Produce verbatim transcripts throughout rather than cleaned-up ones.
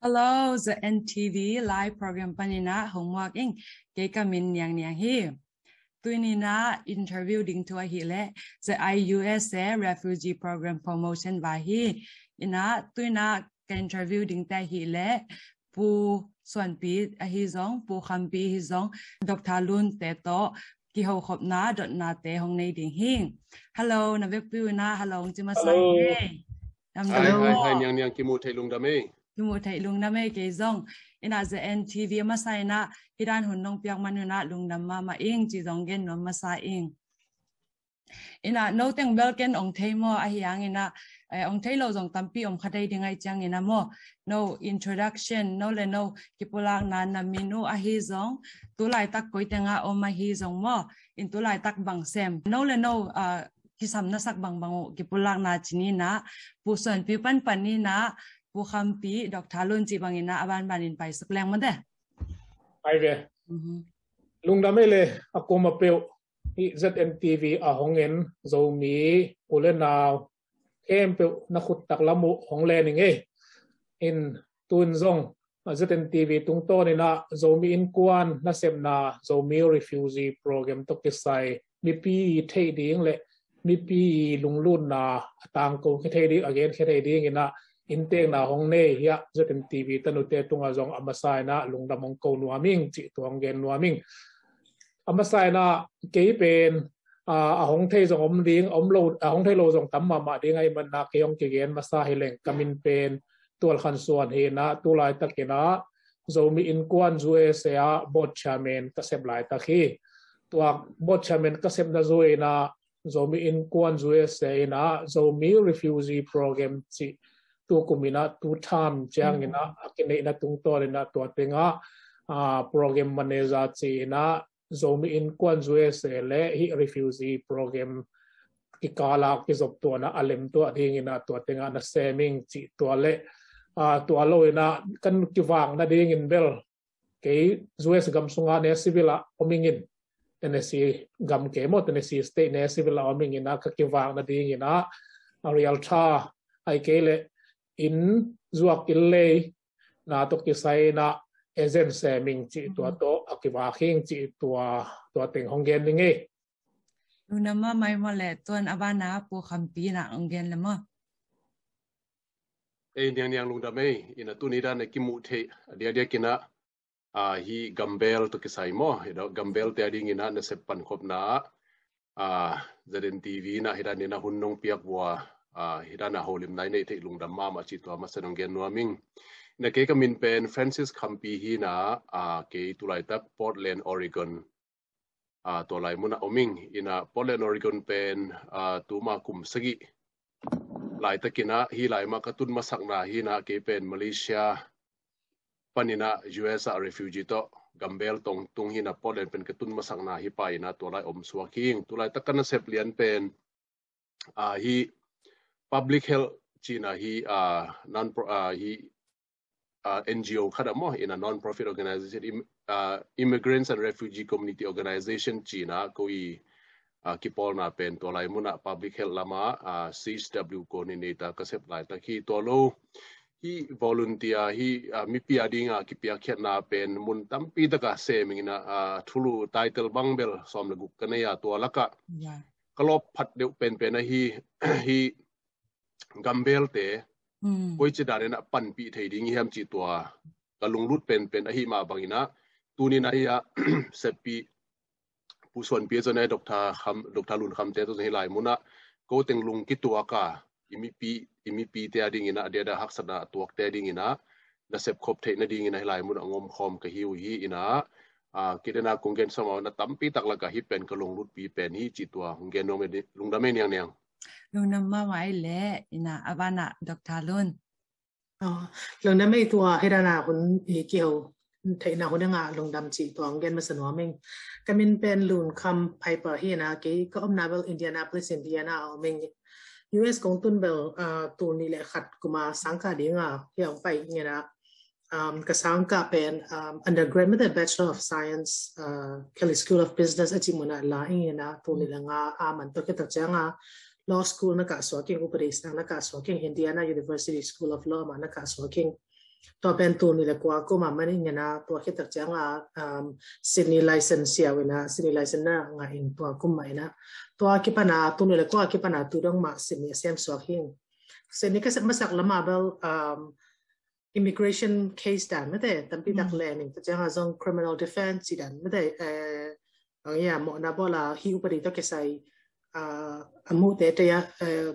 Hello, Z N T V live program panin ah hong muak ing. Kei ka min Niang Niang hi. Tuni in ah interview ding thu ahih leh Z I U S A Refugee Program Promotion va hi. In ah tuni in ah ka interview dingte ahih leh Pu Suanpi ahi zong, Pu Khampi ahi zong, Doctor Lun te tawh kihokhopna, dotnate hong nei ding hi. Hello, na vekpi un ah hello hong ci masa ing ei. Hi, hi, hi, Niang Niang, kimuh theih lungdam ei. Kimuh theih lungdam ei kei zong. In ah Z N T V a masa in ah hih dan hun nong piak man un ah lungdam mahmah ing ci zong gen nuam masa ing. In ah no teng bel ken ong thei maw, ahi hangin ah, eh, ong thei lo zong tampi om kha thei ding ahih ciangin ah maw, no introduction, no le no kipulakna, na min uh ahi zong, tu laitak koi teng ah om ahi zong maw, in tu laitak bang sem, no le no, ah, kisam na sak bangbang uh kipulakna ci ni in ah, Pu Suanpi pan pan ni in ah, Pu Khampi, Doctor Lun cih bangin ah a banbanin paisuk leng maw te. Ai ve. Mhm. Lungdam ei le, a kuama peuh hih Z N T V a hong en Zomi u le nau khempeuh na khut taklam uh hong len ing ei. In tun zong Z N T V tungtawn in ah Zomi Innkuan nasepna Zomi Refugee Program tawh kisai mipi theih ding le mipi lunglutna a tangko khia thei ding, a gen khia thei dingin ah inntekna hong nei hi a, Z N T V tanute tungah zong a masa in ah lungdam hong ko nuam ing cih tua hong gen nuam ing. A masa in ah kei pen, ah, a hong thei zong om ding, om lo, a hong thei lo zong tam mahmah ding ahih manin ah kei hong kigen masa hi leng, ka min pen Tual Khan Suan hi in ah, tu laitakin ah Zomi Innkuan U S A ah Board Chairman ka sep laitak hi. Tua Board Chairman ka sepna zu in ah Zomi Innkuan U S A in ah Zomi Refugee Program cih tukum in ah two term ciangin ah a kineihna tungtawn in ah tua teng ah, ah, Program Manager ci in ah Zomi Innkuan U S A le hih Refugee Program kikal ah kizop tuahna a lem tuah dingin ah tua teng ah na sem ing cih tua le, ah, tua lo in ah kan kivak nadingin bel kei U S gam sungah ne civil ah om ing in, Tennessee gam kei maw, Tennessee State ne civil ah om ing in ah ka kivak nadingin ah a realtor ahih kei leh inn zuak, inn lei na tawh kisai in ah agent sem ing cih tua tawh a kivak hi ing cih tua, tua teng hong gen ning ei. Lungdam mahmah ei maw le, tuan a ban ah Pu Khampi in ah hong gen le maw. Ei, Niang Niang lungdam ei, in ah tuni dan a kimuh theih a diakdiakin ah, ah, hih gambel tawh kisai maw, hih gambelte adingin ah nasep pankhopna ah, ah, Z N T V in ah hih danin ah hun nong piak uh a, ah, hih dan a holimna i neih theih lungdam mahmah cih tua masa nong gen nuam ing. In ah kei ka min pen Francis Khampi hi in ah, ah, kei tu laitak Portland, Oregon, ah, tua lai mun ah om ing. In ah Portland, Oregon pen, ah, tuma kum sagih laitakin ah hih lai mah ka tun masakna hi in ah, kei pen Malaysia panin ah U S ah refugee tawh gambel tawh tung hi in ah Portland pen ka tun masakna hi pah in ah tua lai om suak hi ing. Tu laitak ka nasep lian pen, ah, hih Public Health ci in ah hih, ah, non pro-, ah, hih, ah, N G O khat ah maw, in ah non-profit organization, im-, ah, Immigrants and Refugee Community Organization ci in ah ko i, ah, kipawlna pen tua lai mun ah Public Health lam ah, ah, C H W coordinator ka sep laitak hi. Tua lo hih volunteer, hih, ah, mipi ading ah kipiakkhiatna pen mun tampi tak ah sem ing in ah, ah, thulu title bang bel sawm le guk ka nei a, tua lak ah ka lawp phat deuh penpen ahi, hih gambelte koici danin ah panpih thei ding i hiam cih tua ka lunglut penpen ahi mah bangin ah, tuni in ah hih ah seppih Pu Suanpi zong le Doctor Kham, Doctor Lun Kham te zong hih lai mun ah ko teng lung kituak a, i mipi, i mipite adingin ah, a diakdiak haksatna a tuakte adingin ah nasep khop theih nadingin ah hih lai mun ah hong omkhawm ka hi uh hi. In ah, ah, kidena kong gen sawmah na tampi tak lak ah hih pen ka lunglutpi pen hi cih tua hong gen nuam ei. Lungdam ei Niang Niang. Lungdam mahmah ei le, in ah a ban ah Doctor Lun. Oh, lungdam ei, tua hih dan a hun i kiho theihna hun a ngah lungdam cih tua hong gen masa nuam ing. Ka min pen Lun Kham Piper hi in ah, kei ka omna bel Indianapolis, Indiana ah om ing. U S kong tun bel, ah, tul nih le khat kum a sangkah ding a hih ah hong pai ing in ah, um, ka sangkah pen, um, undergraduate, Bachelor of Science, uh, Kelley School of Business a cih mun ah la ing in ah, tul nih le nga a man tawh khit tak ciang a law school na kah suak ing, upadi sang na kah suak ing, Indiana University School of Law mah na kah suak ing. Tua pen tul nih le kua kum a man ing ina, tua khit tak ciang a, um, Sydney license siau ina, Sydney license na ngah ing tua kum mah ina. Tua kipan a, tul nih le kua kipan a tu dong mah Sydney a sem suak hi ing. Sydney ka sem masak lam a bel, um, immigration case dan mate, tampi tak le ning, tua ciang a zong criminal defense dan mate, eh, ang ya, mawhna bawl a hi upadi tawh kisai, ah, a muhte te ya, eh,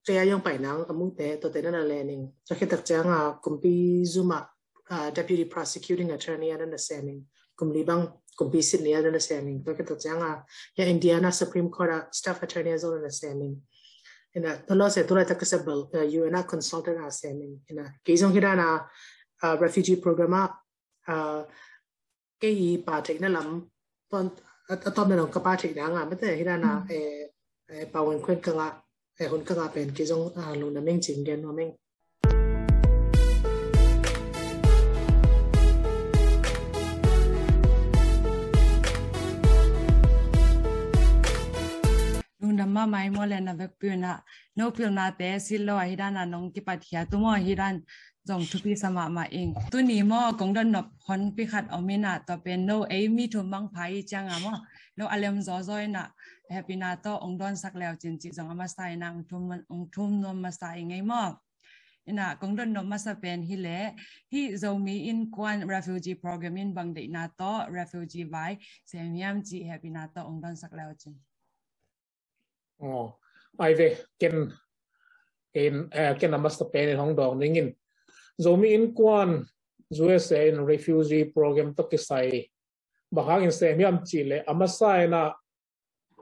te ya yong pai nang a muhte, tua te na na le ning. Tua khit tak ciang a kumpi zum a, ah, deputy prosecuting attorney a na na sem ing. Kum li bang, kumpi Sydney a na na sem ing. Tua khit tak ciang a, ya Indiana Supreme Court a staff attorney a zong na na sem ing. Ina, tua lo se tu lai tak ka sem bel, eh, U N a consultant a sem ing. Ina, kei zong hi dan a, ah, refugee program a, ah, kei i pa theihna lam, pon, a, a tom na nong ka pa theihna nga mate, hi dan a, eh, eh, Pa Wan Khuan ka ngah, eh, hun ka ngah pen kei zong, ah, lungdam ing ci-in gen nuam ing. Lungdam mahmah hi maw le na vekpi un ah, no pilnate silh lo a hi dan a nong kipat khia tu maw, hi dan zong thupi sa mahmah ing. Tuni maw kong dot nop honpi khat om in ah, tua pen no ei mi thum bang pha i ciang a maw, no a lem zawzaw in ah, hehpihna tawh ong dawnsak leu cin cih zong a masa in ah, ong thum, ong thum nuam masa ing ei maw. Ina kong dot nop masa pen hi le, hi Zomi Innkuan refugee program in bang deihna tawh refugee vai sem hiam cih hehpihna tawh ong dawnsak leu cin. Aw, ai ve, ken, ken, eh, ken a masa pen in hong dawng ning in. Zomi Innkuan U S A in refugee program tawh kisai bang hangin sem hiam cih le, a masa in ah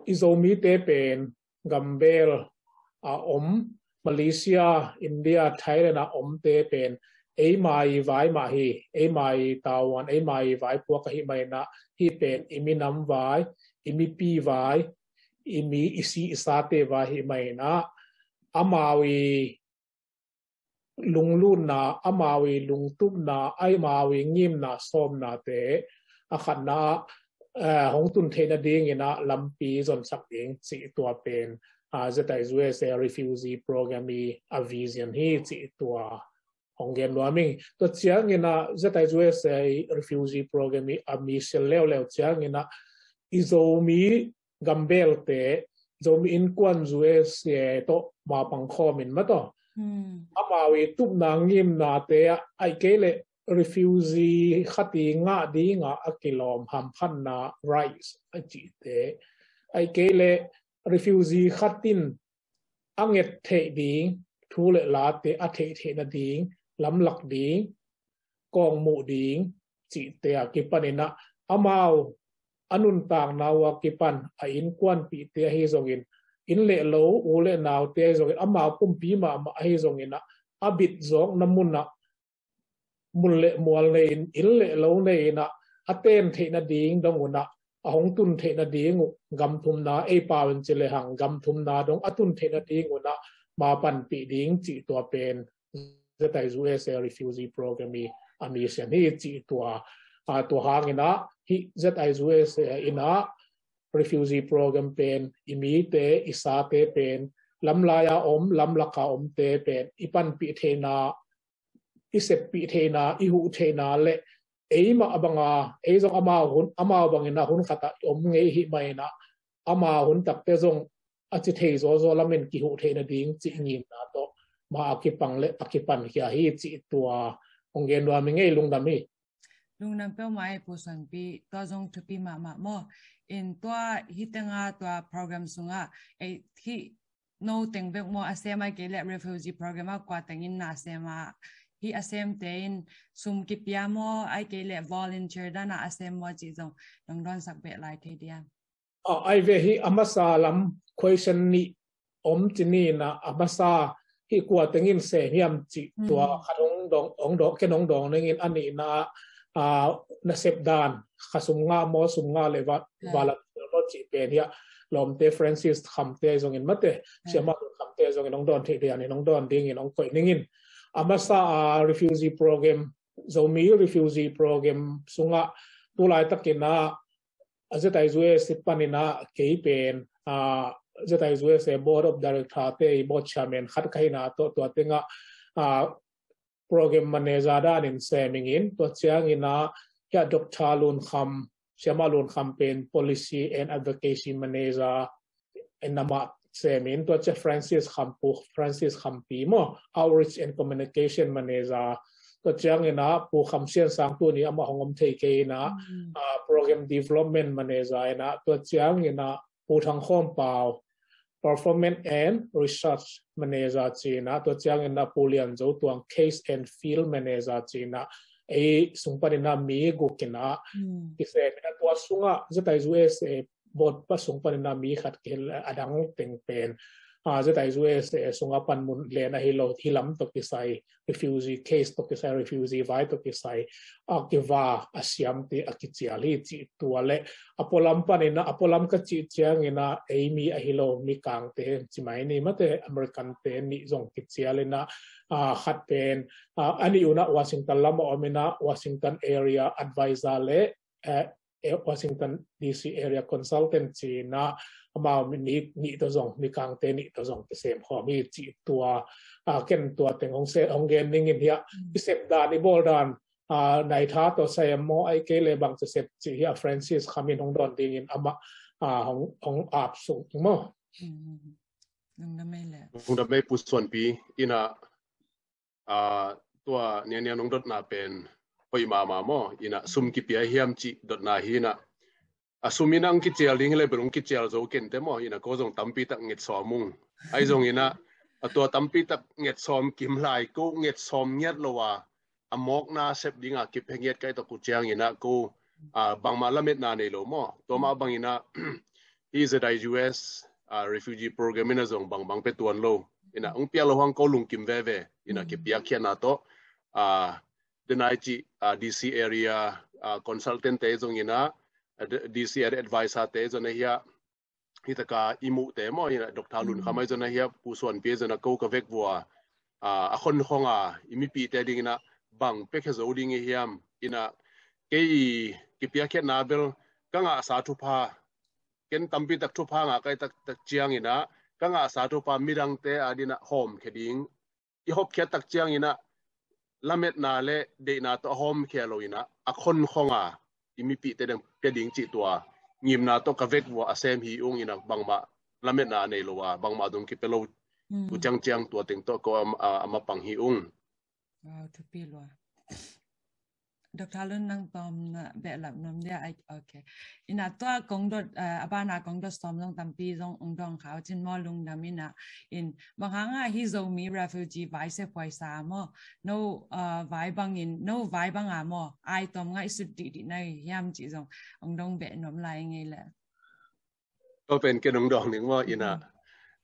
i Zomite pen gambel a om, Malaysia, India, Thailand a omte pen eima i vai mah hi, eima i tavuan, eima i vaipuak ahih manin ah, hih pen i minam vai, i mipi vai, i mi i si i sate vai ahih manin ah, amau i lunglutna, amau i lungtupna, amau i ngimna sawmnate a khatna, eh, hong tun theih nadingin ah lampi zonsak ding cih tua pen, ah, Z I U S A refugee program i a vision hi cih tua hong gen nuam ing. Tua ciangin ah Z I U S A refugee program i a mission leuleu ciangin ah i Zomi gambelte, Zomi Innkuan U S A tawh mapang khawm in mah tawh. Hmm. Amau i tupna ngimnate ah, ahih kei leh refugee khat i ngah dingah a kilawm hamphatna rights a cihte, ahih kei leh refugee khat in a nget theih ding thu le late a theih theih nading, lamlak ding, kawkmuh ding cihte a kipanin ah, amau a nuntakna uh a kipan a innkuanpihte ahi zongin, inn le lo, u le naute ahi zongin, amau kumpi mahmah ahi zongin ah, a bit zawkna mun ah, mun le mual nei-in, inn le lo nei-in ah, a ten theih nading dong un ah, a hong tun theih nading uh, gam thumna, ei pau in ci lehang gam thumna dong a tun theih nading un ah, ma panpih ding cih tua pen Z I U S A refugee program i a mission hi cih tua, a, tua hangin ah hih Z I U S A in ah refugee program pen i mite, i sate pen lamlai a om, lamlak a omte pen i panpih theihna, i seppih theihna, i huh theihna le eimah a banga, ei zong amau hun, amau bangin ah hun khat ah i om ngei ahih manin ah, amau hun takte zong a ci thei zawzaw lamin kihuh theih nading cih ngimna tawh ma a kipang le a kipan khia hi cih tua hong gen nuam ing ei. Lungdam hi. Lungdam peuhmah ei Pu Suanpi, tua zong thupi mahmah maw. In tua hih teng a tua program sungah, ei hih no teng bek maw a sem, ahih kei leh refugee program ah kua teng in na sem a, hih a semte in sum kipia maw, ahih kei leh volunteer dan a a sem maw cih zong nong dawnsak beh lai thei diam? A, ai ve, hih a masa lam question nih om ci ni in ah, a masa hih kua teng in sem hiam cih tua khat hong dawng, hong dawng, ken hong dawng ning in, a nihna ah, nasep dan, kha sum ngah maw, sum ngah le va, va la maw cih pen hiah lawmte Francis Khamte zongin mate, Siamah Khamte zongin hong dawn theih diam in hong dawn dingin hong koih ning in. A masa a refugee program, Zomi refugee program sungah tu laitakin ah a Z I U S A panin ah kei pen, a, Z I U S A Board of Director te i board chairman khat ka hihna tawh tua tengah, a, program manager danin sem ingin, tua ciangin ah hiah Doctor Lun Kham, Siamah Lun Kham pen policy and advocacy manager in amah sem in, tua ciang Francis Kham, Pu Francis Khampi maw, outreach and communication manager. Tua ciangin ah Pu Kham Sian Sang tuni amah hong om thei kei in ah, ah, program development manager in ah, tua ciangin ah Pu Thang Khawm Pau, performance and research manager ci in ah, tua ciangin ah Pu Lian Zo Tuang, case and field manager ci in ah, ei sung panin ah mi guk in ah kisem in ah, tua sungah Z I U S A board pa sung panin ah mi khat kihel a, dang teng pen, ah, Z I U S A sungah panmun len ahi lo, hi lam tawh kisai, refugee case tawh kisai, refugee vai tawh kisai a kiva a siam te a kicial hi cih tua le, a pualam panin ah, a pualam ka cih ciangin ah ei mi ahi lo, mi kangte ci mai ni, mate American te nih zong kicial in ah, ah, khat pen, ah, a nih un ah Washington lam a om in ah Washington area advisor le, eh, Washington D C area consultant ci in ah, amau mi nih tawh zong, mi kangte nih tawh zong kisem khawm hi cih tua, ah, ken tua teng hong se, hong gen ning in hiah i sep dan, i bawl dan, ah, nai tha tawh sa em maw, ahih kei leh bang ci sep cih hiah Francis Kham in hong dawn dingin amah, ah, hong, hong ap suk maw. Lungdam ei le. Lungdam ei Pu Suanpi. In ah, ah, tua nianian hong dotna pen hoih mahmah maw. In ah sum kipia hiam cih dotna hi in ah, a sum in ah hong kicial ding hi le bel hong kicial zo kei inteh maw. In ah ko zong tampi tak nget sawm ung. Ahi zongin ah, a tua tampi tak nget sawm kim lai ko nget sawm ngiat lo a, a mawkna sep ding a kipia ngiat ka hih tak uh ciangin ah ko, ah, bangmah lametna nei lo maw. Tua mah bangin ah hih Z I U S, ah, refugee program in ah zong bangbang pia tuan lo. In ah hong piak loh hang ko lungkim veve. In ah kipiakkhiatna tawh, ah, denai cih, ah, D C area, ah, consultant te zongin ah, ah, D C area advisor te zong ahi a, hih taka i muhte maw, in ah Doctor Lun Kham ahi zong ahi a, Pu Suanpi ahi zong a, ko ka vek vua, ah, a khonkhong a i mipite dingin ah bang pia khe zo ding i hiam. In ah kei i kipiakkhiatna bel ka ngahsa thupha, ken tampi tak thupha ngah ka hih tak, tak ciangin ah ka ngahsa thupha midangte adingin ah hawmkhia ding i hawmkhia tak ciangin ah lametna le deihna tawh a hawmkhia lo in ah a khonkhong a i mipite dang pia ding cih tua ngimna tawh ka vek vua a sem hi ung. In ah bangmah lametna a nei lo a, bangmah dong kipia lo uh ciangciang tua teng tawh ko a, a, a mapang hi ung. Wow, thupi lua. Doctor Lun, nang tawmna behlap nuam dia. Ai, ok. In ah tua kong dot, eh, a bana kong dot sawm zong tampi zong ong dawng kha uh cin maw, lungdam in ah. In bang hang a hih Zomi refugee vai sep huai sa maw, no, eh, vai bangin, no vai bang a maw, ai tuam ngaihsut dihdih na hi hiam cih zong ong dawng beh nuam lai ngei le. Tua pen ken ong dawng ning maw. In ah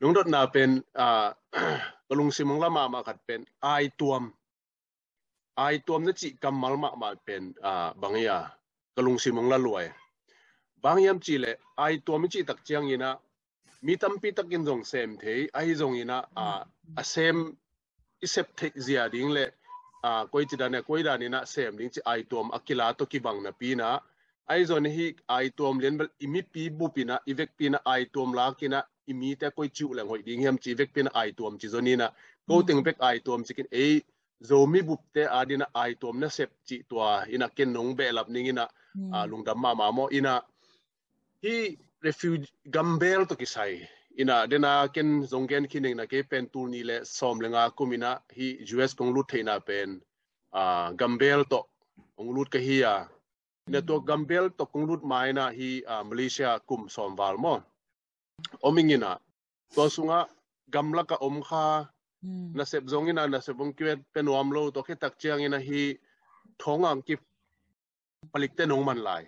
nong dotna pen, ah, ka lungsim ong la mahmah khat pen ai tuam. Ai tuam na cih kammal mahmah pen, ah, bang hi a, ka lungsim ong la lua e. Bang hiam cih leh ai tuam i cih tak ciangin ah mi tampi takin zong sem thei, ahi zongin ah, ah, a sem i sep theih zia ding le, ah, koi ci dan e, koi dan in ah sem ding cih ai tuam a kila tawh kibang napi in ah, ahi zong hih ai tuam lian bel i mipi bup in ah, i vekpi in ah ai tuam lak in ah i mite koi ci uh leng hoih ding hiam cih i vekpi in ah ai tuam ci zong in ah, ko teng vek ai tuam ci kei in, ei Zomi bupte adingin ah ai tuam na sep cih tua in ah ken nong behlap ning in ah, ah, lungdam mahmah maw. In ah hih refugee gambel tawh kisai in ah, den a ken zong gen khin ning in ah, kei pen tul nih le sawm le nga kum in ah hih U S kong lut theihna pen, ah, gambel tawh kong lut ka hi a. In ah tua gambel tawh kong lut ma in ah hih, ah, Malaysia kum sawm val maw om ing in ah, tua sungah gamlak a om kha, nasep zong in ah nasep ong kipia nuam lo, tua khit tak ciangin ah hih thong ang ki palikte nong man lai.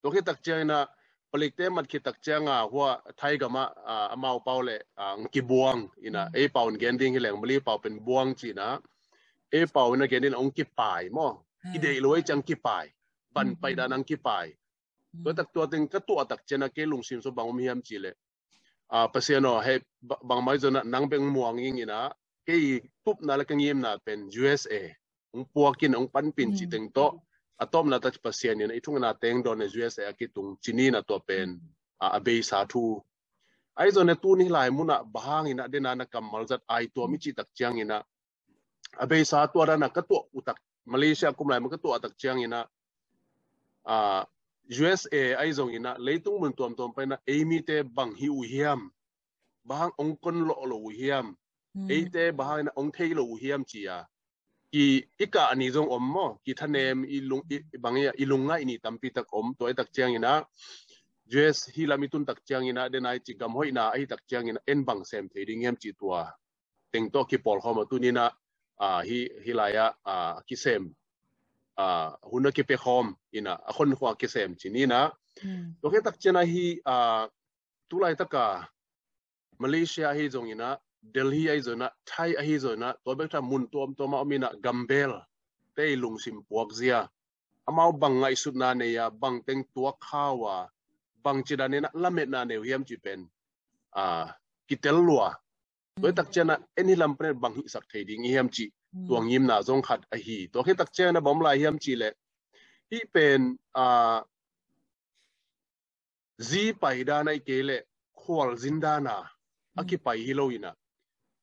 Tua khit tak ciangin ah palikte mat khit tak ciang a hua Thai gam ah, ah, amau pau le, ah, ong kibuang in ah, ei pau in gen ding hi leng, Malay pau pen buang ci in ah, ei pau in ah gen in ah ong kipai maw. Kideih lo ei ciang kipai. Van paih dan ong kipai. Tua tak tua teng ka tuah tak ciang ah kei lungsim sung bang om hiam cih leh, ah, Pasian aw, hei, ba-, bangmah zong ah nang bek muang ing in ah, kei tupna le ka ngimna pen U S A ong puak in, ong panpih cih teng tawh, a tawpna tak Pasian in ah i thungetna teng dawn le U S A a kitung ci ni in ah tua pen, ah, a beisa thu. Ahi zong ah tuni lai mun ah bang hang in ah den a na kammal zat ai tuam i cih tak ciangin ah A beisa tua dana ka tuah uh tak, Malaysia kum lai ma ka tuah tak ciangin ah, ah, U S A ahi zongin ah leitung mun tuamtuam panin ah ei mite bang hi uh hiam, bang hang ong kon lawh lo uh hiam, eite bang hangin ah ong thei lo uh hiam ci-a ki i kah ni zong om maw, ki thanem i lung, i, bang i, i lungngaih ni tampi tak om. Tua i tak ciangin ah U S hi lam i tun tak ciangin ah denai ci gam hoihna ahi tak ciangin ah en bang sem thei ding hiam ci tua teng tawh kipawlkhawm a tunin ah, ah, hi, hi lai-ah, ah, kisem, ah, hun a kipia khawm in ah a khonkhua kisem ci ni in ah. Tua khit tak ciangin ah hi, ah, tu laitaka Malaysia ahi zongin ah, Delhi ahi zongin ah, Thai ahi zongin ah, tua bek tha mun tuamtuam ah om in ah gambel te i lungsim puak zia, amau bang ngaihsutna nei a, bang teng tuak khau a, bang ci dan in ah lametna nei uh hiam ci pen, ah, kitel lua. Tua i tak ciangin ah en hi lam panin bang hihsak thei ding i hiam ci, tua ngimna zong khat ahi. Tua khit tak ciangin ah bang om lai hiam ci leh, hih pen, ah, zi pai dan ahih kei leh khualzin dan a, a kipai hi lo in ah,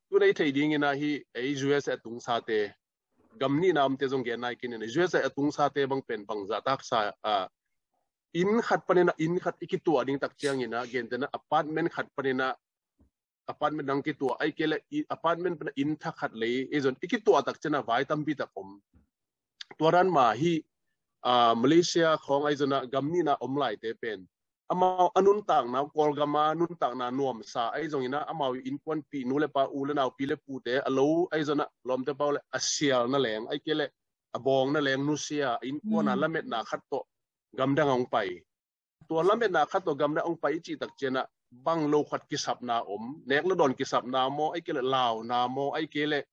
tu nei thei dingin ah hi ei U S A a tungsate, gam nihna omte zong gen nai kei in ah, U S A a tungsate bang pen bang zahtaksa, ah, inn khat panin ah inn khat i kituah ding tak ciangin ah, gentehna apartment khat panin ah apartment dang kituah, ahih kei leh apartment panin ah inn thak khat lei i zon i kituah tak ciangin ah vai tampi tak om. Tua dan mah hi, ah, Malaysia khawng ahi zongin ah gam nihna om laite pen amau a nuntakna, Kawlgam a nuntakna nuamsa ahi zongin ah amau innkuanpih nu le pa, u le nau, pi le pute, a lo ahi zongin ah lawmte pau le a sialna leng, ahih kei leh a bawngna leng nusia, innkuan a lametna khat tawh gamdang a hong pai. Tua lametna khat tawh gamdang a hong pai i cih tak ciangin ah bang lo khat kisapna om, nek le dawn kisapna maw, ahih kei leh launa maw, ahih kei leh,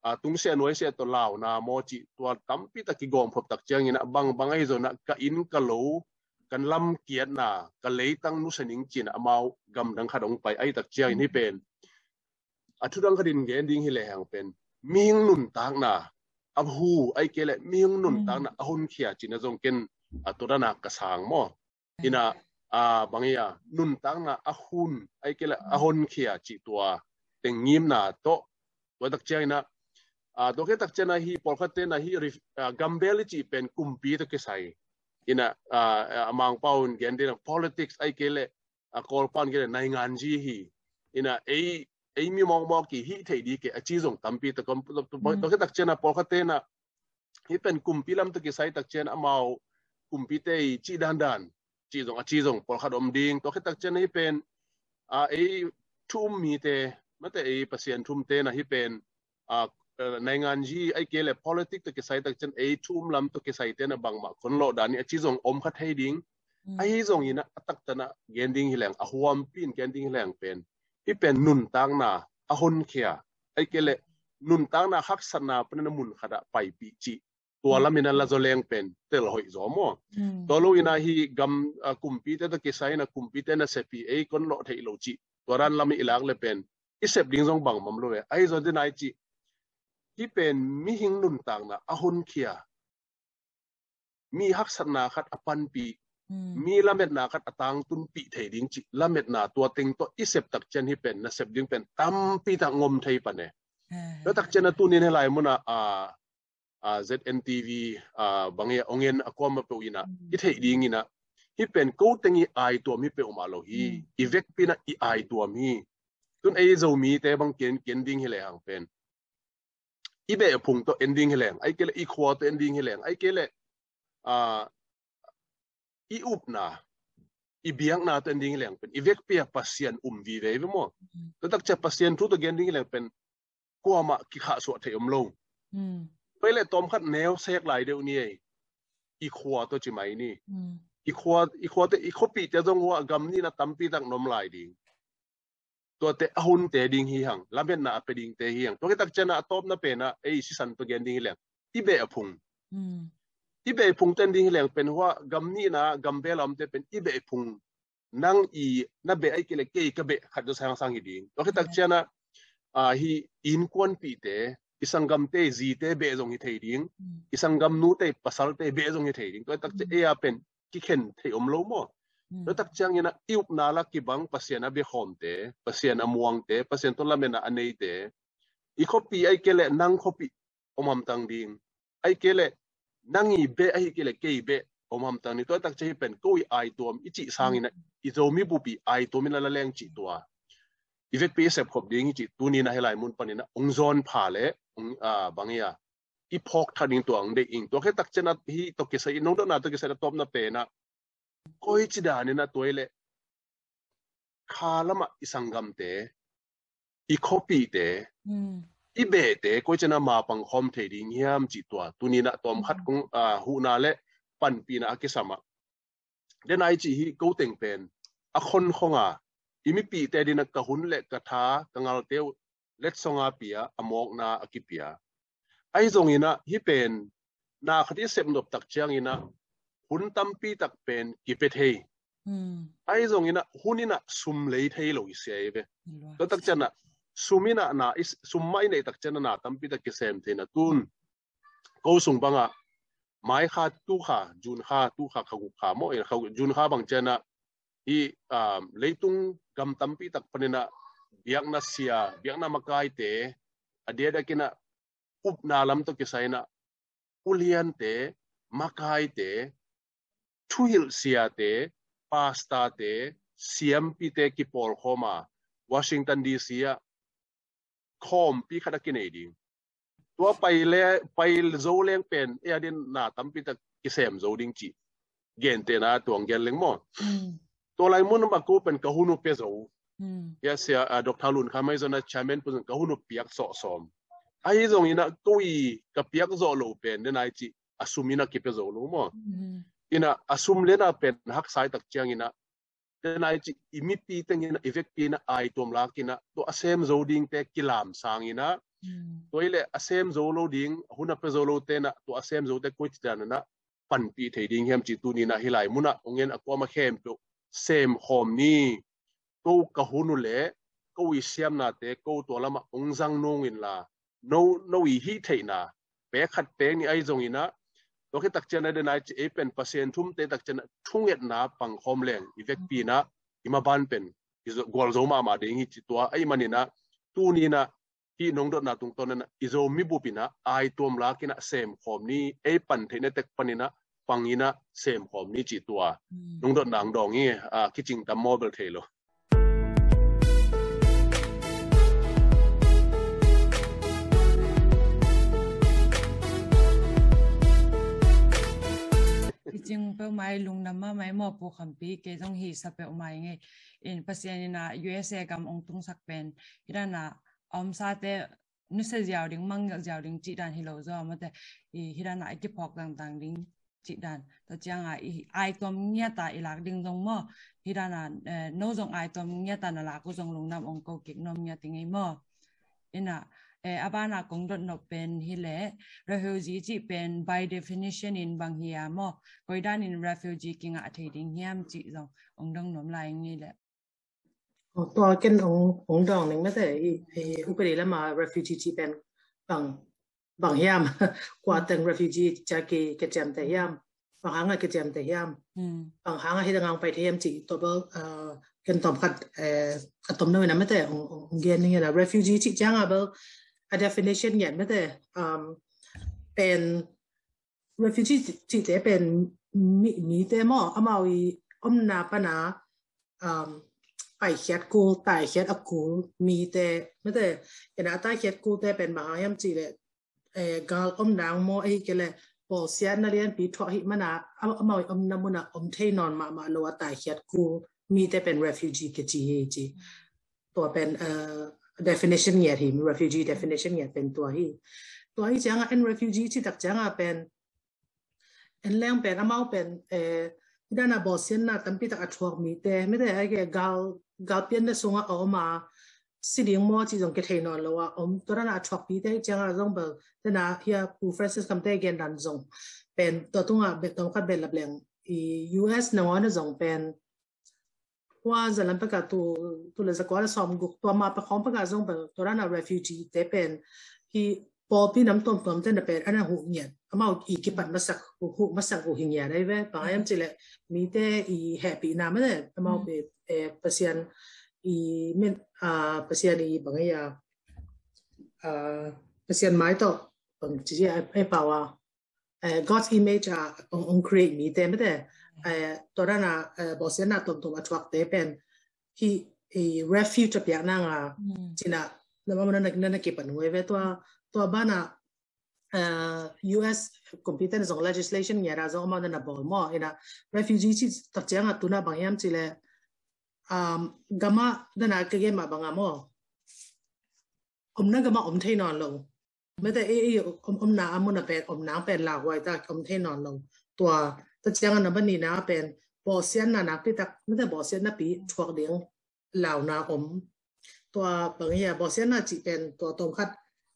ah, tungsiah nuaisiah tawh launa maw cih tua tampi tak kigawm phop tak ciangin ah bang bang ahi zongin ah ka inn ka lo, kan lamkiatna, ka leitang nusia ning ci-in ah amau gamdang khat hong pai ahi tak ciangin hi pen a thu dang khat in gen ding hi lehang pen mihing nuntakna a hu, ahih kei leh mihing nuntakna a honkhia cihna zong ken a tua dan a ka sang maw. In ah, ah, bang hi a, nuntakna a hun, ahih kei leh a honkhia cih tua teng ngimna tawh, tua tak ciangin ah, ah, tua khit tak ciangin ah hi pawlkhatte in ah hi ref-, ah, gambel i cih pen kumpi tawh kisai. In ah, ah, ah, a Mangpau in gen ding ah politics, ahih kei leh a Kawlpau in gen leh nainganji hi. In ah ei, ei mi mawkmawk i hih theih ding kei a ci zong tampi tak om. Tua khit tak ciangin ah pawlkhatte in ah hih pen kumpi lam tawh kisai tak ciangin amau kumpite i cih dandan cih zong a ci zong pawlkhat om ding. Tua khit tak ciangin hih pen, ah, ei thu um mite, mate ei Pasian thu umte in ah hih pen, ah, eh, nainganji, ahih kei leh politics tawh kisai tak ciangin ei thu um lam tawh kisaite in ah bangmah kon lawh dan hi a ci zong om kha thei ding. Ahi zongin ah a taktak in ah gen ding hi leng, a huampi in gen ding hi leng pen hih pen nuntakna a honkhia, ahih kei leh nuntakna haksatna panin ah mun khat ah paipih cih tua lamin ah la zaw leng pen tel hoih zaw maw. Tua lo in ah hi gam, ah, kumpite tawh kisai in ah kumpite nasep hi, ei kon lawh theih loh cih tua dan lam i lak leh pen i sep ding zong bangmah om lo ve. Ahi zong denai cih hih pen mihing nuntakna a honkhia, mi haksatna khat a panpih, mi lametna khat a tangtunpih thei ding cih lametna tua teng tawh i sep tak ciangin hih pen nasep ding pen tampi tak ngom thei pan e. Tua tak ciangin ah tunin hih lai mun ah, ah, ah, Z N T V, ah, bang hi a, ong en a kuamah peuh in ah i theih dingin ah hih pen ko teng i aituam hi peuhmah lo hi. I vekpi in ah i aituam hi. Tun ei Zomite bang ken, ken ding hi lehang pen i behphung tawh en ding hi leng, ahih kei leh i khua tawh en ding hi leng, ahih kei leh, ah, i upna, i biakna tawh en ding hi leng pen i vekpi ah Pasian um vive hi ve maw. Tua tak ciang Pasian thu tawh gen ding hi leng pen kuamah kikhahsuah theih om lo. Tua hi leh tawmkhat neu sek lai deuh ni ei, i khua tawh ci mai ni. I khua, i khuate, i khuapihte zong hua gam nihna tampi tak na om lai ding. Tuate a hunte ding hi hang, lametna a pia dingte hi hang. Tua khit tak ciangin ah a tawpna pen ah ei sisan tawh gen ding hi leng, i behphung. I behphung tawh en ding hi leng pen hua gam nihna gambel a omte pen i behphung, nang i na beh ahih kei leh kei ka beh khat zaw sangsang hi ding. Tua khit tak ciangin ah, ah, hih innkuanpihte, i sanggamte zite beh zong hi thei ding. I sanggamnute pasalte beh zong hi thei ding. Tua khit tak ciang ei a pen kikhen theih om lo maw. Tua tak ciangin ah i upna lak kibang Pasian a biakhawmte, Pasian a muangte, Pasian tawh lametna a neite, i khuapih ahih kei leh nang khuapih, om hamtang ding. Ahih kei leh nang i beh, ahih kei leh kei beh om hamtang ding. Tua tak ciang hih pen ko i aituam i cih sangin ah, i Zomi bup i aituam in a la leng cih tua. I vekpi i sepkhop ding hi cih tuni-in ah hih lai mun panin ah hong zawn pha leh hong, ah, bang hi a, i phawk thak ding tua hong deih ing. Tua khit tak ciang ah hih tawh kisai, i nong dotna tawh kisai a tawpna pen ah, koici danin ah tua hi leh kha lamah i sanggamte, i khuapihte, i behte koici-in ah mapang khawm thei ding hiam cih tua tuni-in ah tawmkhat kong, ah, huhna leh panpihna a kisam ah. Denai cih hih ko teng pen a khonkhong a, i mipihte adingin ah ka hun leh ka tha, ka ngalte uh letsong a pia, a mawkna a kipia. Ahi zongin ah hih pen na khat i sep nop tak ciangin ah hun tampi tak pen kipia thei. Ahi zongin ah hun in ah sum lei thei lo i sia hi ve. Tua tak ciang ah sum in ah na i s-, sum mah i neih tak ciang ah na tampi tak kisem thei-in ah tun ko sung bang ah May kha, tu kha, June kha, tu kha, kha guk kha maw, in kha, June kha bang ciang ah hih, ah, leitung gam tampi tak panin ah biakna sia, biakna makaite, a diakdiakin ah upna lam tawh kisai-in ah uliante, makaite, thuhilh siate, pastorte, siampite kipawlkhawm a Washington D C ah khawmpi khat a kinei ding. Tua pai le, pai zo leng pen ei adingin na tampi tak kisem zo ding cih gentehna tua hong gen leng maw. Tua lai mun ah ko pen ka hun uh pia zo. Hih sia, ah, Doctor Lun Kham ahi zongin ah chairman pu zong ka hun uh piak sawm. Ahi zongin ah ko i ka piak zawh loh pen denai cih a sum in ah kipia zo lo maw. In ah a sum leh na pen haksa i tak ciangin ah denai cih i mipi tengin ah, i vekpi in ah aituam lakin ah tua a sem zo dingte kilam sangin ah, tua hi leh a sem zo lo ding, hun a pia zo lote in ah tua a sem zote koici danin ah panpih thei ding hiam cih tuni-in ah hih lai mun ah hong en a kuamah khempeuh sem khawm ni. Ko ka hun uh leh ko i siamnate ko tua lamah hong zang nung inla, no, no i hih theihna pek khat pek nih ahi zongin ah, tua khit tak ciang ah denai cih ei pen Pasian thumte tak ciang ah thungetna pangkhawm leng i vekpi in ah i maban pen i zo, gualzo mahmah ding hi cih tua ahih manin ah tuni-in ah hih nong dotna tungtawn in ah i Zomi bup in ah aituam lakin ah sem khawm ni, ei pan theihna tek panin ah pangin ah sem khawm ni cih tua nong dotna hong dawng hi. Ah, kicing tam maw, bel thei lo. Kicing peuh mai, lungdam mahmah ei maw Pu Khampi, kei zong hisa peuh mai ing ei. In Pasian in ah U S A gam hong tungsak pen hih dan a a omsate nusia ziau ding, mangngilh ziau ding cih dan hi lo zaw, amaute i hih dan a i kiphawk dangdang ding cih dan. Tua ciang a i aituam ngiat a i lak ding zong maw, hih dan a, eh, no zong aituam ngiat a na lak uh zong lungdam hong ko kik nuam ngiat ing ei maw. In ah, eh, a ban a kong dot nop pen hi leh refugee cih pen by definition in bang hi a maw, koi dan in refugee kingah thei ding hiam cih zong hong dong nuam lai ing ei leh. Tua ken hong, hong dawng ning mate, i, i upadi lam a refugee cih pen bang, bang hiam, kua teng refugee ci a ki, kiciamteh hiam, bang hang a kiciamteh hiam, bang hang a hih dan a hong pai thei hiam cih tua bel, ah, ken tawmkhat, eh, a tom no in a mate hong, hong, hong gen ning in a. Refugee cih ciang a bel a definition ngiat mate, um, pen refugee cihte pen mi, mite maw, amau i omna pan a, um, paikhiat kul, taikhiat a kul mite, mate, in a taikhiat kulte pen bang hang hiam cih leh, eh, gal omna maw, ahih kei leh bawlsiatna lianpi thuak ahih man a, am-, amau i omna mun ah om thei nawn mahmah lo a taikhiat kul mite pen refugee kici hi ci. Tua pen, eh, definition ngiat hi, refugee definition ngiat pen tua hi. Tua hi ciang a en refugee cih tak ciang a pen en leng pen amau pen, eh, hih dan a bawlsiatna tampi tak a thuak mite, mite ahih kei leh gal, gal pianna sung a om a, si ding maw cih zong kithei nawn lo a om, tua dan a thuak mite hi ciang a zong bel, tua dan a hih a Pu Francis Khamte gen dan zong pen tua tung a bel tawmkhat bel lap leng, i U S nangawn a zong pen, hua zalam pek a tu, tu le zakua le sawmguk tua ma pek khawng pek a zong bel, tua dan a refugee te pen hih pawlpi nam tuamtuam te na pen a na huh ngiat, amau i kipat masak, huh, huh masak uh hi ngiat ahi ve. Bang hang hiam cih leh mite i hehpihna mate, amau pen, eh, Pasian i min, ah, Pasian i bang hi a, ah, Pasian mai tawh bang ci a, a pau a, eh, God's image a ong, ong create mite mate, eh, tua dan a, eh, bawlsiatna tuamtuam a thuakte pen hih, eh, refuge a piak nang a, cina, na ma na, na, na kipan huai ve tua, tua bana, eh, U S kumpite na zong legislation ngia ra zong amau na na bawl maw, ina refugee ci tak ciang a tuna bang hiam ci le, um, gama dana ka gen mah bang a maw, omna gama om thei nawn lo. Mate ei, ei om, omna a mun a pen, omna pen lauhuai ta om thei nawn lo. Tua, ta ciang a na banina pen, bawlsiatna nakpi tak, mate bawlsiatna pi thuak ding launa om. Tua bang hia, bawlsiatna ci pen, tua tom khat,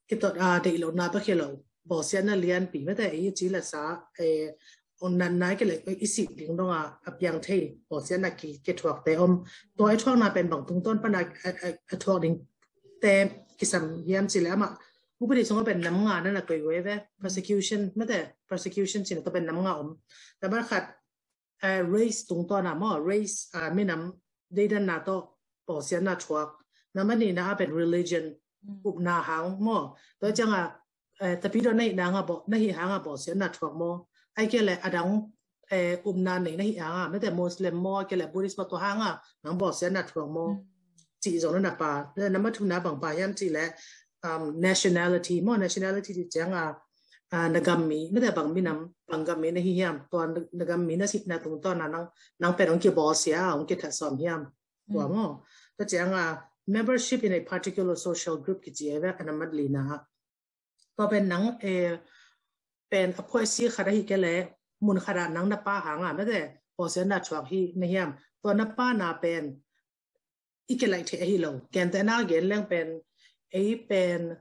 kitot a deih lo na ba khia lo. Bawlsiatna lianpi, mate ei ci la sa, eh, ong nan nai ke le, i sih ding dong a, a piang thei, bawlsiatna ki, ki thuak te om. Tua i thuakna pen bang tungtawn pana, a, a, a thuak ding te kisam hiam ci le ama. Upadi sung a pen nam nga na na koi huai ve, persecution, mate, persecution ci na tua pen nam nga om. Nambat khat, eh, race tungtawn a maw, race, ah, minam deidanna tawh bawlsiatna thuak. Nambat nina a pen religion, upna hang maw. Tua ciang a, eh, tapidaw na hih nang a bawl, na hih hang a bawlsiatna thuak maw. Ai ke le adang, eh, upna nei na hih hang a, mate Muslim maw, ai ke le Buddhist maw, tua hang a nang bawlsiatna thuak maw. Ci zong na na pa, nambat thumna bang pa hiam ci le, um, nationality maw, nationality ci ciang a, ah, na gam mi, mate bang minam, bang gam mi na hi hiam, tua na, na gam mi na sihna tungtawn a nang, nang pen ong kibawlsia, ong kithat sawm hiam. Tua maw. Tua ciang a membership in a particular social group kici a ve a nambat lina. Tua pen nang, eh, pen a phuaisi khat ahi ke le, mun khat a nang na pa hang a, mate, bawlsiatna thuak hi na hiam. Tua na pa na pen, i kilaih thei ahi lo. Kente na gen leng pen, ei pen,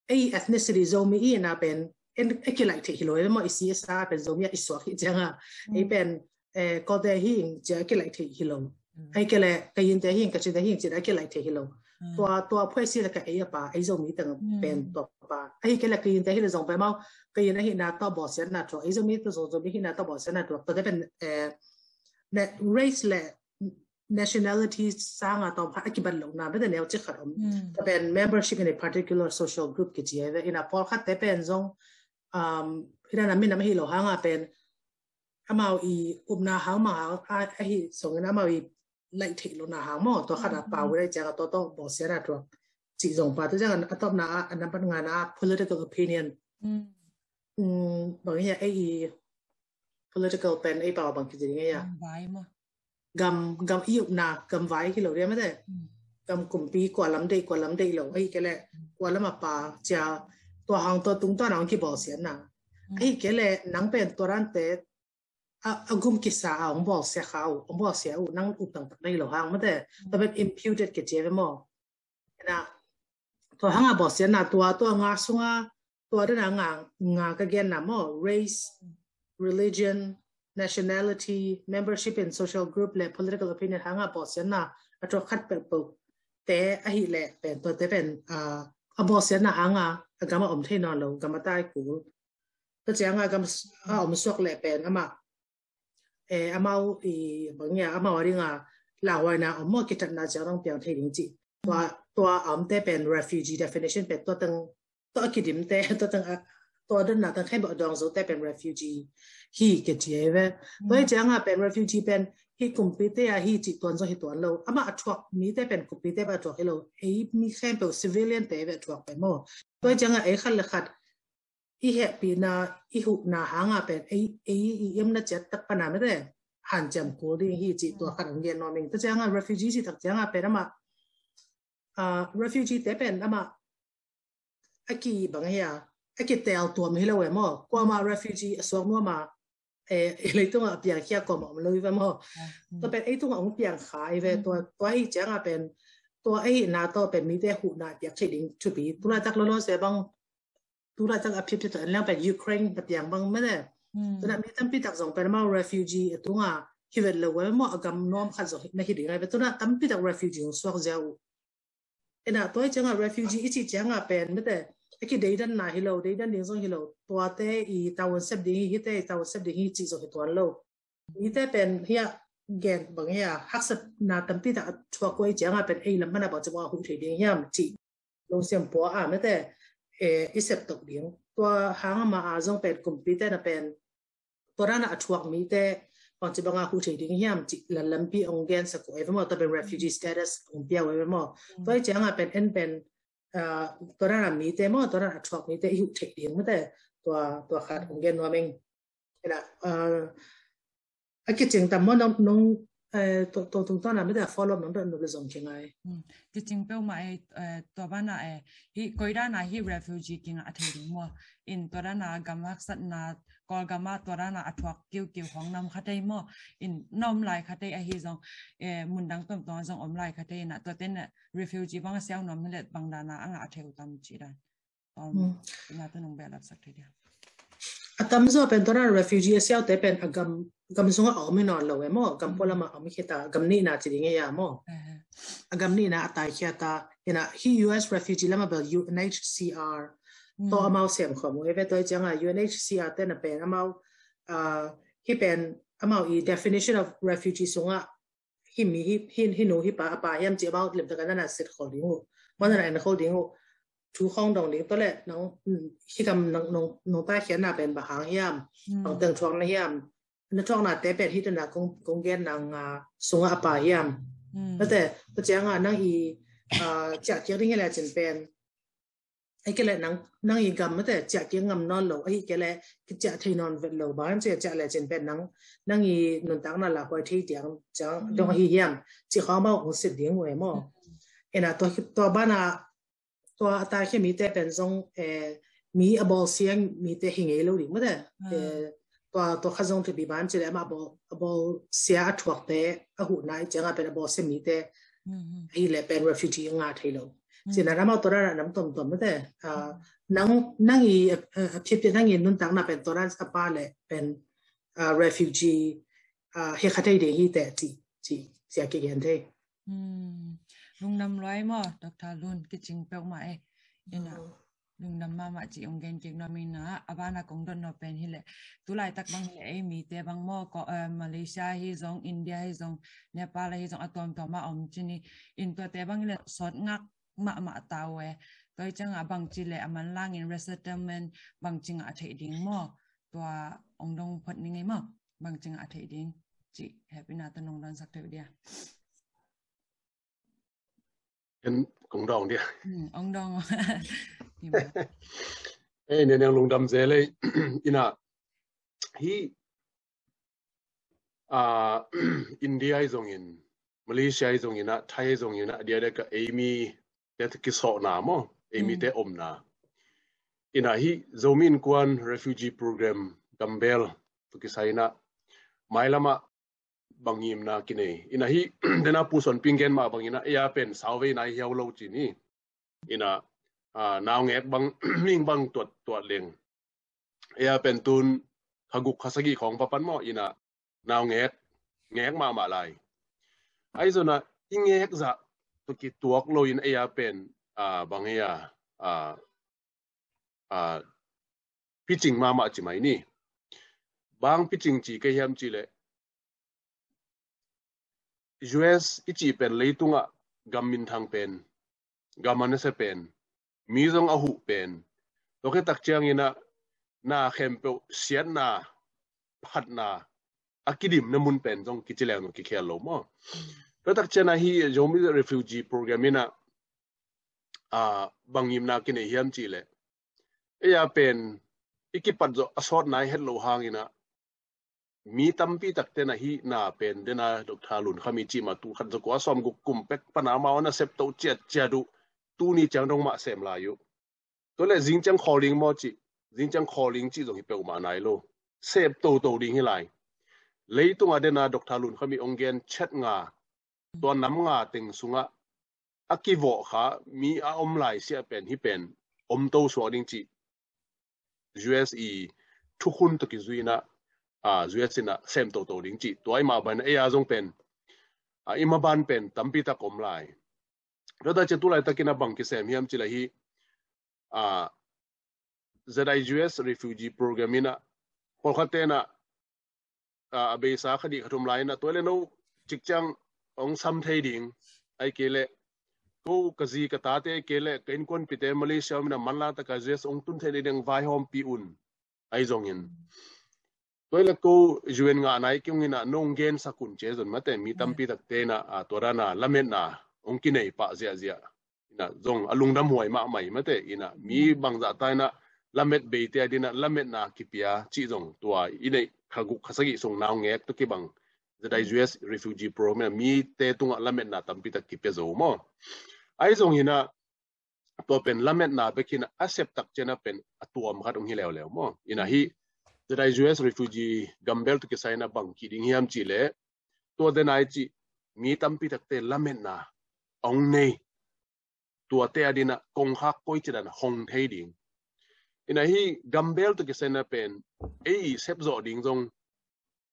ei ethnicity Zomi i na pen, en, i kilaih thei hi lo, ei maw i si sa pen Zomi a i suak hi ciang a. Ei pen, eh, Kawlte hi ing cia kilaih thei hi lo. Ai ke le, Kayinte hi ing, Kachinte hi ing cia kilaih thei hi lo. Tua, tua phuaisi le ka ei a pa, ei Zomi teng pen tua pa. Ai ke le Kayinte hi le zong pen maw, Kayin ahihna tawh bawlsiatna thuak. Ei Zomi tawh zong Zomi hihna tawh bawlsiatna thuak. Tua te pen, eh, ne, race le nationality sanga tawm khat a kibat lohna, mate neu cik khat om. Tua pen membership in a particular social group kici a ve. Ina pawlkhat te pen zong, um, ina na minam ahi lo hang a pen, amau i upna hang mah hang, a, ahi song ina amau i laih theih lohna hang maw, tua khat a pau ina ciang a tua tawh bawlsiatna thuak. Ci zong pa, tua ciang a tawpna a, a nambat ngana a political opinion. Mm, bang hia ei i political pen ei pau bang kici ding ei a. Gam vai maw. Gam, gam i upna, gam vai hi lo dia mate. Gam kumpi kua lam deih, kua lam deih lo, ahi ke le, kua lam a pa, cia, tua hang tua tungtawn a hong kibawlsiatna. Ahi ke le, nang pen tua dante, a, a gum kisa a hong bawlsia kha uh, hong bawlsia uh, nang up tangtak na hi lo hang mate. Tua pen imputed kici ve maw. Ina, tua hang a bawlsiatna tua, tua nga sunga, tua dana nga, nga ka genna maw, race, religion, nationality, membership in social group le political opinion hang a bawlsiatna a thuak khat peuhpeuh te ahi le pen, tua te pen, ah, a bawlsiatna hang a, a gam a om thei nawn lo, gam a tai kul. Tua ciang a gam s-, a om suak le pen amah, eh, amau i bang ia, amau a ding a lauhuaina om maw, kithatna ciang dong piang thei ding ci. Tua, tua a omte pen refugee definition pen tua teng, tua a kidimte, tua teng a, tua donna teng khempeuh a dawng zote pen refugee hi kici a hi ve. Tua hi ciang a pen refugee pen hih kumpite a hi cih tuan zong hi tuan lo. Amah a thuak mite pen kumpite pen a thuak hi lo. Ei mi khempeuh civiliante ve a thuak pen maw. Tua hi ciang a ei khat le khat i hehpihna, i huhna hang a pen, ei, ei, i emna ciat tak pana mate, hanciam kul ding hi cih tua khat hong gen nuam ing. Tua ciang a refugee cih tak ciang a pen amah, ah, refugee te pen amah, a ki bang hia, a ki tel tuam hi lo e maw. Kuamah refugee a suak nuam a, eh, i leitung a piang khia kuamah om lo i ve maw. Tua pen ei tung a hong piang kha i ve, tua, tua hi ciang a pen, tua ei na tua pen mite huhna piak thei ding thupi. Tulaitak lolo se bang, tulaitak a phipit a en leng pen Ukraine a piang bang mate. Tuna mi tampi tak zong pen amau refugee a tunga hi vet lo ve maw, a gam nuam khat zong na hi ding a ve. Tuna tampi tak refugee hong suak zia uh. Ina tua hi ciang a refugee i cih ciang a pen mate, a kideidanna hi lo, deidan ding zong hi lo. Tuate i tavuan sep ding hi, hite i tavuan sep ding hi cih zong hi tuan lo. Mite pen hia gen bang hia, haksatna tampi tak a thuak uh hi ciang a pen ei lam pana bang ci bang a huh thei ding hiam cih lungsiam pua a mate, eh, i sep tok ding. tua hang a ma a zong pen kumpite na pen tua dan a a thuak mite bangci banga huh thei ding hiam cih lampi ong gensak uh e ve maw, tua pen refugee status ong pia uh e ve maw. Tua i cianga pen en pen tua dan a mite maw, tua dan a thuak mite i huh thei ding mate, tua tua khat ong gen nuam ing. Ina a kicing tam maw nong nong to tungtawn a mate a follow up nong dot nop le zong kingai. Kicing peuhmah e. Tua bana e, hi koi dan a hi refugee kinga a thei ding maw? In tua dan a gam haksatna, Kawlgam a tua dan a a thuak kiukiu hong nam kha thei maw? In na om lai kha thei ahi zong, mundang tuamtuam zong om lai kha thei ina, tua ten refugee bang a siau nuam hi le bang dan a a ngah thei uh tam ci dan. Ina tu nong behlap sak thei dia. A tamzaw pen tua dan refugee a siaute pen a gam gam sungah a om hi nawn lo e maw, gam pualam a om hi khita, gam nihna ci ding e ia maw. A gam nihna a taikhia ta ina hi U S refugee lam a bel U N H C R tawh amau sem khawm uh e ve. Tua i cianga U N H C R te na pen amau hi pen amau i definition of refugee sungah hi mi hi hi nu hi pa a pa hiam ci amau limtak a na na set khol ding uh, man na na en khol ding uh. Thu khong dong ding tawh le nong hi kam nong nong nong ta khian na pen ba hang hiam, bang teng thuak na hiam, na thuak na te pen hi tana kong kong gen nang a sunga a pa hiam. Mate tua cianga nang i ciah kiak ding hi le cin pen ai ke le nang nang i gam mate ciah kiak ngam nawn lo ahi ke le ki ciah thei nawn vet lo ban ciah ciah le cin pen nang nang i nuntakna la huai thei tiang ciang dong ahi hiam ci khong amau ong sit ding uh e maw. Ina tua tua bana tua a taikhia mite pen zong mi a bawlsia mite hi ngei lo ding mate. Tua tua kha zong thupi ban ci le ama a bawlsia a thuakte a huhna i cianga pen a bawlsia mite hi le pen refugee a ngah thei lo. Cina rama tua rana nam tomtom mate. Nang nang i a phipia nang i nuntakna pen tua ran a pa le pen refugee he kha thei ding hi te ci ci cia kigen thei. Lungdam luai maw Doctor Lun, kicing peuhmah e. Ina lungdam mahmah ci ong gen kik nuam ina a bana kong dot nuam pen hi le tulaitak bang hi le ei mite bang maw ko Malaysia hi zong, India hi zong, Nepal hi zong a tuamtuam a om cini in tuate bang hi le sawt ngak mahmah tau e. Tua i cianga bangci le a manlangin resettlement bangci ngah a theih ding maw? Tua ong dong phot ni ngei maw? Bangci ngah a theih ding ci hepina tua nong donsak thei uh dia. En kong dong dia. Ong dong. Ei ne neng lungdam ze lei ina hi India i zongin, Malaysia i zongin a, Thai i zongin a dia deka eimi te kisawhna maw, eimi te omna. Ina hi Zomi Innkuan refugee program gambel tu kisaina mailama bangimna kinei. Ina hi dena puson pingen ma bangina ia pen sauvei nai hiau lo cini. Ina naungek bang ling bang tuat tuat leng. Ia pen tun khaguk khasagi khong papan maw ina naungek ngek mahmah lai. Aizona i ngek zah tu kituak lo in ia pen bang ia picing mahmah ci mai ni. Bang picing ci kei hiam ci le U S i cih pen leitungah gam minthang pen, gam a nasia pen, mi zong a huh pen, tua khit tak ciangin a na khempeuh siatna phatna a kidimna mun pen zong kici leng zong kikhial lo maw? Tua tak ciangin a hi Zomi refugee program in a bangimna kinei hiam ci le ei a pen i kipat zawh a sawt nai het lo hangin a mi tampi takte na hi na pen dena Doctor Lun Kham i cih ma tu khat za kua sawm guk kum pek pana mau na sep to ciat ciat uh tuni ciang dong mah sem lai uh. Tua le zing ciang khawl ding maw cih, zing ciang khawl ding cih zong hi peuhmah nai lo. Sep toto ding hi lai. Leitung a dena Doctor Lun Kham i ong gen chet nga tua nam nga teng sungah a kivawh kha mi a om lai sia pen hi pen om to suak ding cih U S i thukhun to kizuina U S in a sem toto ding cih tua i mah ban ei a zong pen i mah ban pen tampi tak om lai. Tua ta cia tulai takin a bang kisem hiam ci la hi Z I U S refugee program in a pawlkhat ten a a beisa kha dih kha thum lai in a tua le no cikciang ong sam thei ding ai kei le ko ka zi ka tate kei le ka innkuanpihte Malaysia om in a manlang taka U S ong tun theih nading vaihawmpi un. Ahi zongin tua hi le ko U N ngah nai kei ung in a nong gensak un ci hi zong mate, mi tampi takte in a tua dan a lametna ong kinei pah ziahziah in a zong a lungdam huai mahmah hi mate, in a mi bangzah ta in a lamet beite a ding in a lametna kipia cih zong tua i neih kha guk kha sagih sung naungek tawh kibang ZIUS refugee program in a mite tungah lametna tampi tak kipia zo maw. Ahi zongin a tua pen lametna bek hi in a, a sep tak ciang a pen a tuam khat ong hi leuleu maw. In a hih ZIUS refugee gambel tawh kisai in a bang kih ding hiam cih leh tua den a i cih mi tampi takte lametna ong nei, tuate a ding in a kongkhak koici dan hong thei ding. In a hih gambel tawh kisai in a pen ei i sep zawh ding zong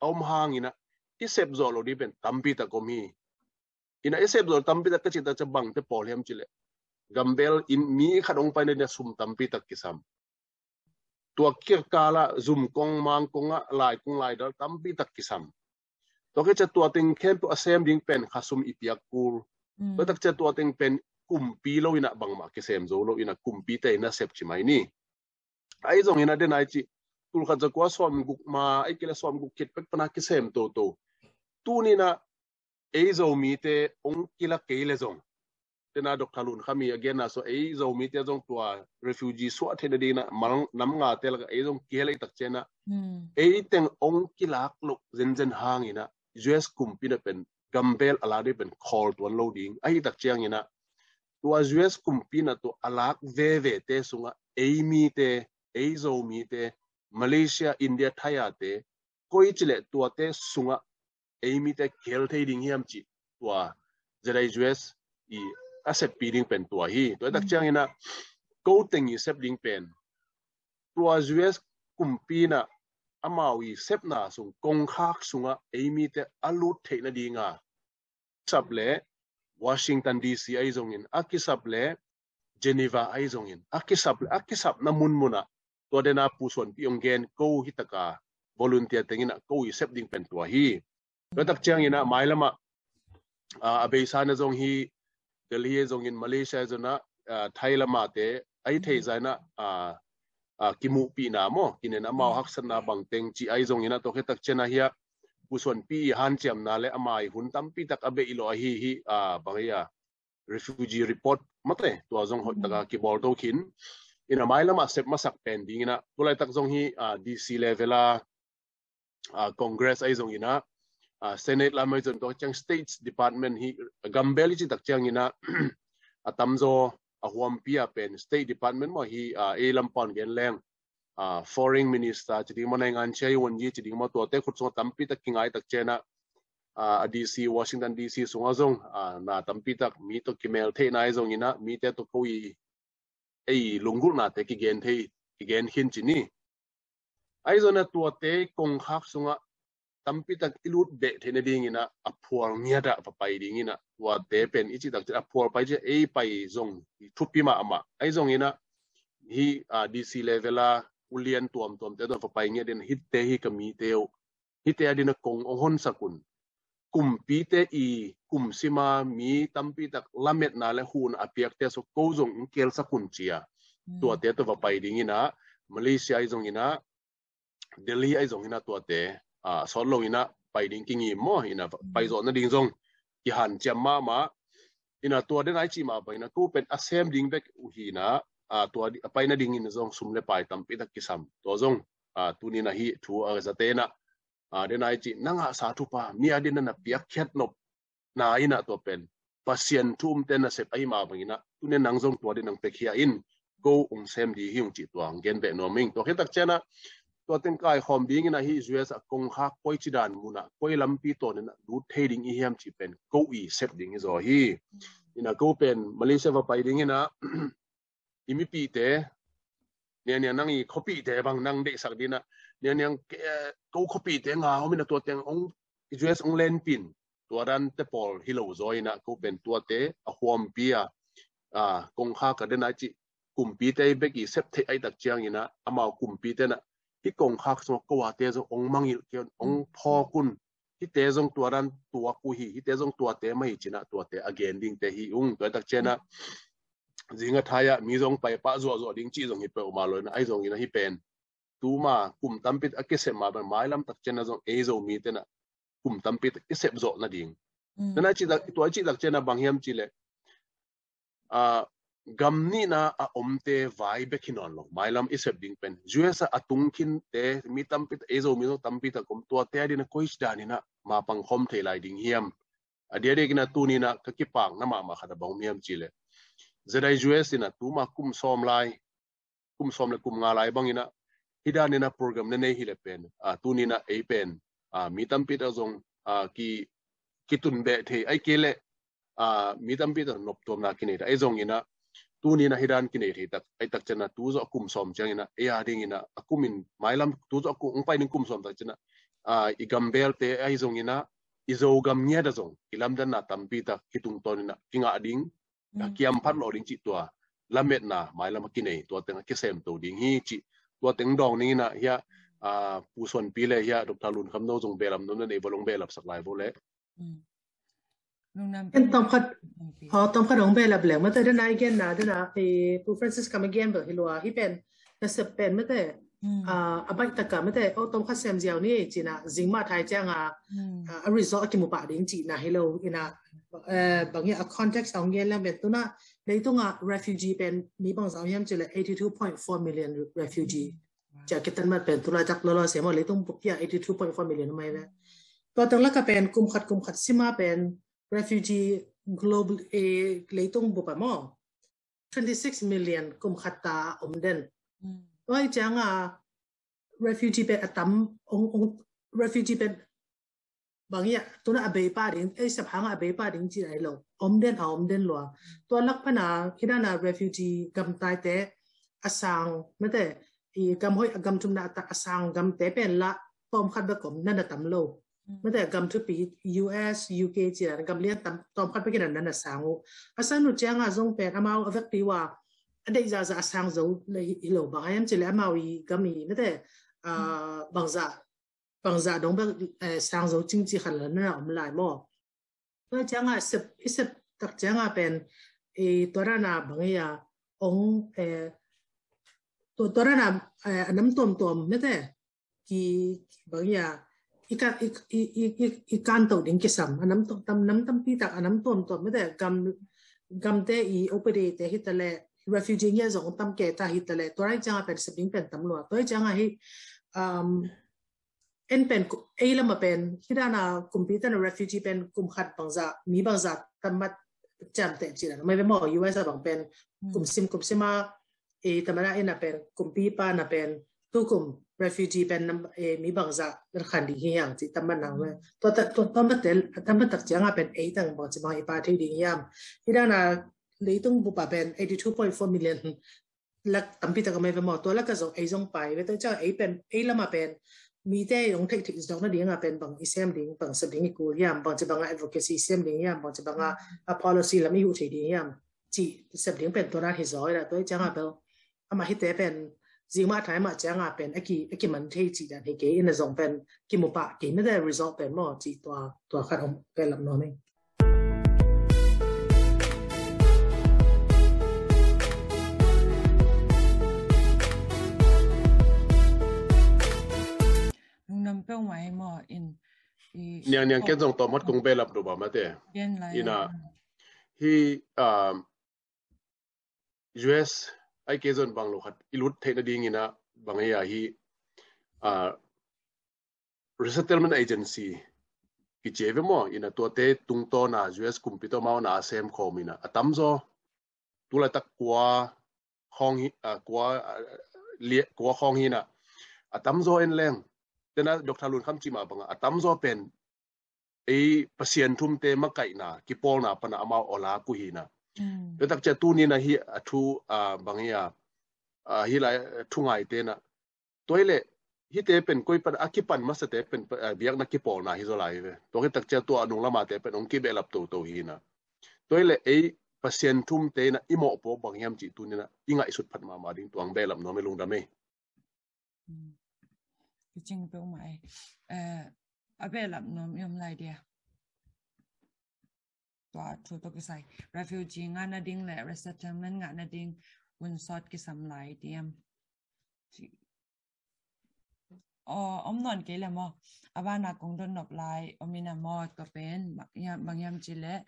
a om hang in a i sep zawh loh ding pen tampi tak om hi. In a i sep zawh tampi tak ka cih tak ciang bangte pawl hiam cih leh gambel in mi khat ong pai nading a sum tampi tak kisam. Tua kikal ah zum kong mang kong ah lai kong lai dal tampi tak kisam. Tua khit ciang tua teng khempeuh a sem ding pen kha sum i piak kul. Tua tak ciang tua teng pen kumpi lo in a bangmah kisem zo lo in a kumpite in a sep ci mai ni. Ahi zongin a den a i cih tul khat za kua sawm guk ma, ahih kei leh sawm guk khit pek pan a kisem toto. Tuni in a ei Zomite ong kilak kei leh zong, den a Doctor Lun Kham i a genna sung ei Zomite zong tua refugee suah theih nading in a mal nam ngate lakah ei zong kihel ahih tak ciang a ei teng ong kilak loh zenzen hang in a U S kumpi in a pen gambel a lak ding pen khawl tuan lo ding ahih tak ciang in a tua U S kumpi in a tua a lak vevete sungah ei mite, ei Zomite, Malaysia, India, Thai-ate, koici leh tuate sungah ei mite kihel thei ding hiam cih tua ZIUS i a seppi ding pen tua hi. Tua hi tak ciang in a ko teng i sep ding pen tua U S kumpi in a amau i sepna sung kongkhak sungah ei mite a lut theih nading a kisap leh Washington D C ahi zongin, a kisap leh Geneva ahi zongin, a kisap leh a kisapna munmun ah tua den a Pu Suanpi ong gen ko hi tak a volunteer teng in a ko i sep ding pen tua hi. Tua tak ciang in a mailam ah a beisa in a zong hi, Delhi ahi zongin, Malaysia ahi zongin a Thai lam ate ahi thei zah in a kimuhpihna maw, kinen amau haksatna bang teng cih ahi zongin a tua khit tak ciang a hi a Pu Suanpi i hanciamna leh ama i hun tampi tak a beih lo ahi hi, bang hi a refugee report mate tua zong hoih tak a kibawl to khin. In a mailam ah sep masak pen ding in a tu laitak zong hi D C level a Congress ahi zongin a Senate lam ahi zong tua ciang States Department hi gambel i cih tak ciang in a a tamzaw a huampi a pen State Department maw hi, ei lam pan gen leng Foreign Minister ci ding maw, naingan chia i wonji ci ding maw, tuate khut sungah tampi tak kingai tak ciang a a D C, Washington D C sungah zong na tampi tak mi tawh kimel theihna ahi zongin a mite tawh ko i ei lunggulhnate kigen thei, kigen khin ci ni. Ahi zongin a tuate kongkhak sungah tampi tak i lut beh theih nading in a a phual ngiat ah va pai ding in a tuate pen i cih tak ciang a phual pai ciang ei pai zong thupi mahmah. Ahi zongin a hi D C level a ulian tuamtuamte tawh va pai ngiat in a hihte hi ka mite uh, hihte a ding a kong ong honsak un. Kumpite i kumsima mi tampi tak lametna leh huhna a piakte sung ko zong ong kielsak un ci a tuate tawh va pai ding in a Malaysia ahi zongin a Delhi ahi zongin a tuate a sawt lo in a pai ding kingim maw, in a pai zawh nading zong kihanciam mahmah. In a tua den a i cih mah bang in a ko pen a sem ding bek uh hi in a tua a pai nading in zong sum leh pai tampi tak kisam. Tua zong tuni in a hih thu a zate in a den a i cih na ngahsa thupha mi a ding in a na piakkhiat nop na in a tua pen Pasian thu umte nasep ahi mah bang in a tuni in nang zong tua ding nang pia khia in ko ong sem ding hi ung cih tua ong gen beh nuam ing. Tua khit tak ciang a tua teng kaikhawm ding in a hih U S a kongkhak koici dan mun ah koi lampi tawn in a lut thei ding i hiam cih pen ko i sep ding hi zaw hi. In a ko pen Malaysia va pai ding in a i mipihte, niangniang nang i khuapihte bang nang deihsak ding in a, niangniang ko khuapihte nga om in a tua teng ong U S ong lenpih in tua dante pawl hi lo zaw in a ko pen tuate a huampi a kongkhak a den a i cih kumpite bek i sep theih ahih tak ciang in a amau kumpite in a hih kongkhak sungah ko ate zong ong mangngilh kei un, ong phawk un, hihte zong tua dan tuak uh hi, hihte zong tuate mah hi ci-in ah tuate a gen dingte hi ung. Tua tak ciangin ah zinga thai-ah mi zong pai pah zuahzuah ding cih zong hi peuhmah lo-in ah, ahi zongin ah hih pen tuma kum tampi a kisep mah bang mailam tak ciangin ah zong ei Zomite in ah kum tampi a kisep zawh nading. Nana cih tak, tua cih tak ciangin ah bang hiam cih leh, a, gam nihna a omte vai bek hi nawn lo, mailam i sep ding pen. U S a, a tung khinte, mi tampi tak, ei Zomi zong tampi tak om, tuate a dingin ah koi danin ah mapang khawm thei lai ding hiam? A diakdiakin ah tuni-in ah ka kipakna mahmah khat ah bang om hiam cih leh, Z I U S in ah tuma kum sawm lai, kum sawm le kum nga lai bangin ah, hih danin ah program na nei hi leh pen, a, tuni-in ah ei pen, a, mi tampi tak zong, a, ki, kitun beh thei, ahih kei leh, a, mi tampi tak noptuamna kinei ta, ahi zongin ah, tuni-in ah hih dan kinei thei tak, ahih tak ciangin ah tu zawh kum sawm ciangin ah, ei a dingin ah, a kumin mailam tu zawh kum, hong pai ding kum sawm tak ciangin ah, a, i gambelte ahi zongin ah, i Zogam ngiat ah zong, i lamdanna tampi tak kitungtawnin ah kingah ding, a kiam phat lo ding cih tua lametna mailam a kinei, tua teng a kisemto ding hi cih, tua teng dawng dingin ah hiah, a, Pu Suanpi le hiah Doctor Lun Kham, no zong behlap nuam na nei, va hong behlapsak lai vo le. Ken tawmkhat, aw, tawmkhat hong behlap leng mate, dana i genna dana, eh, Pu Francis kam a gen bel hi lua, hih pen nasep pen mate, a, a baih taka mate, aw, tawmkhat sem ziau ni ci-in ah, zing mah thai ciang a, a, a result a kimu pah ding cihna hi lo-in ah, eh, bang hiam a context a hong gen leng pen tu-in ah, leitung ah refugee pen mi bangzah hiam cih leh eighty two point four million refugee. Ci-a kitanmat pen tu laitak lolo se maw, leitung bup hi-a eighty two point four million om hi ve. Tua teng lakah pen kum khat kum khat sim a pen refugee global, eh, leitung bup ah maw, twenty six million kum khat ta om den. Tua hi ciang a refugee pen a tam, ong, ong, refugee pen bang hiam, tu-in ah a bei pah ding, ei sep hang a bei pah ding cih ahi lo. Om den, a om den lua. Tua lak pan a, hih dan a refugee gamtaite a sang, mate, i gam hoih a gam thumna a ta a sang gamte pen lah tawmkhat bek om, nana tam lo. Mate, gam thupi, U S, U K ci-in ah gam lian tam, tawmkhat bek in ah nana sang uh. A san uh ciang a zong pen amau a vekpi uh a, a deih zahzah a sang zo le hi lo, bang hiam cih leh amau i gam i mate, a, bangzah, bangzah dong bek, eh, sang zo cing cih khat la nana om lai maw. Tua ciang a sep, i sep tak ciang a pen, eh, tua dan a bang hiam, ong, eh, tua, tua dan a, eh, a nam tuamtuam mate, ki, bang hiam, i kan, i, i, i, i, i kanto ding kisam, a nam tuam, tam, nam tampi tak a nam tuamtuam mate, gam, gamte i O P D te hi ta leh, refugee ngiat zong tam kei ta hi ta leh, tua dan ciang a pen sep ding pen tam lua. Tua ciang a hi, um, en pen ku-, ei lam a pen, hih dan a kumpi tan a refugee pen kum khat bangzah, mi bangzah tammat ciamteh cih dan. Mai ve maw, U S a bang pen, kum sim, kum sim a, eh, tamada in a pen, kumpi pan a pen, tu kum refugee pen nam, eh, mi bangzah, khan ding hi hang cih tammat na ve. Tua ta, tua tammat tel, tammat tak ciang a pen, ei tang bangci bang i pah thei ding hiam. Hih dan a leitung bup a pen, eighty two point four million lak tampi tak a mai ve maw, tua lak a zong ei zong pai ve, tua ciang ei pen, ei lam a pen, mite hong theih theih zawk nading a pen bang i sem ding, bang sep ding i kul hiam, bangci bang a advocacy i sem ding hiam, bangci bang a, a policy lam i huh thei ding hiam, cih sep ding pen tua dan hi zaw hi dah, tua ciang a bel, amah hihte pen, zing mah thai mah ciang a pen, a ki, a kiman thei cih dan hi kei, in a zong pen, kimu pah kei, mite result pen maw, cih tua, tua khat hong pen lam nuam hi. Lungdam peuhmah hi maw, in, i, niang, niang, ken zong tawm khat kong behlap duh bang mate. Ken lai. Ina, hi, um, U S, ahih kei zong bang lo khat, i lut theih nading ina, bang hi a hi, uh, Resettlement Agency kici ve maw, ina tuate tungtawn a U S kumpi tawh amau na a sem khawm ina, a tamzaw, tu laitak kua khawng hi, a, kua, a, lia, kua khawng hi ina, a tamzaw en leng, tena Doctor Lun Kham cih mah bang a, a tamzaw pen, ei Pasian thumte makaihna, kipawlna pana amau aw lak uh hi ina. Tua tak ciang tuni ina hi a thu, a, bang hi a, a, hi lai, thu ngaite ina. Tua hi leh, hihte pen koi pan, a kipan masate pen, a, biakna kipawlna hi zaw lai hi ve. Tua hi tak ciang tua a nung lamate pen hong kibehlap toto hi ina. Tua hi leh, ei Pasian thumte ina i mawhpaw bang hiam cih tuni ina i ngaihsut phat mahmah ding, tua hong behlap nuam hi, lungdam hi. Kicing peuhmah hi. Eh, a behlap nuam i om lai dia. Tua thu tawh kisai refugee ngah nading le resettlement ngah nading hun sawt kisam lai diam? Ci. Aw, om nawn kei le maw. A bana kong dot nop lai om ina maw, tua pen bang hiam, bang hiam ci le,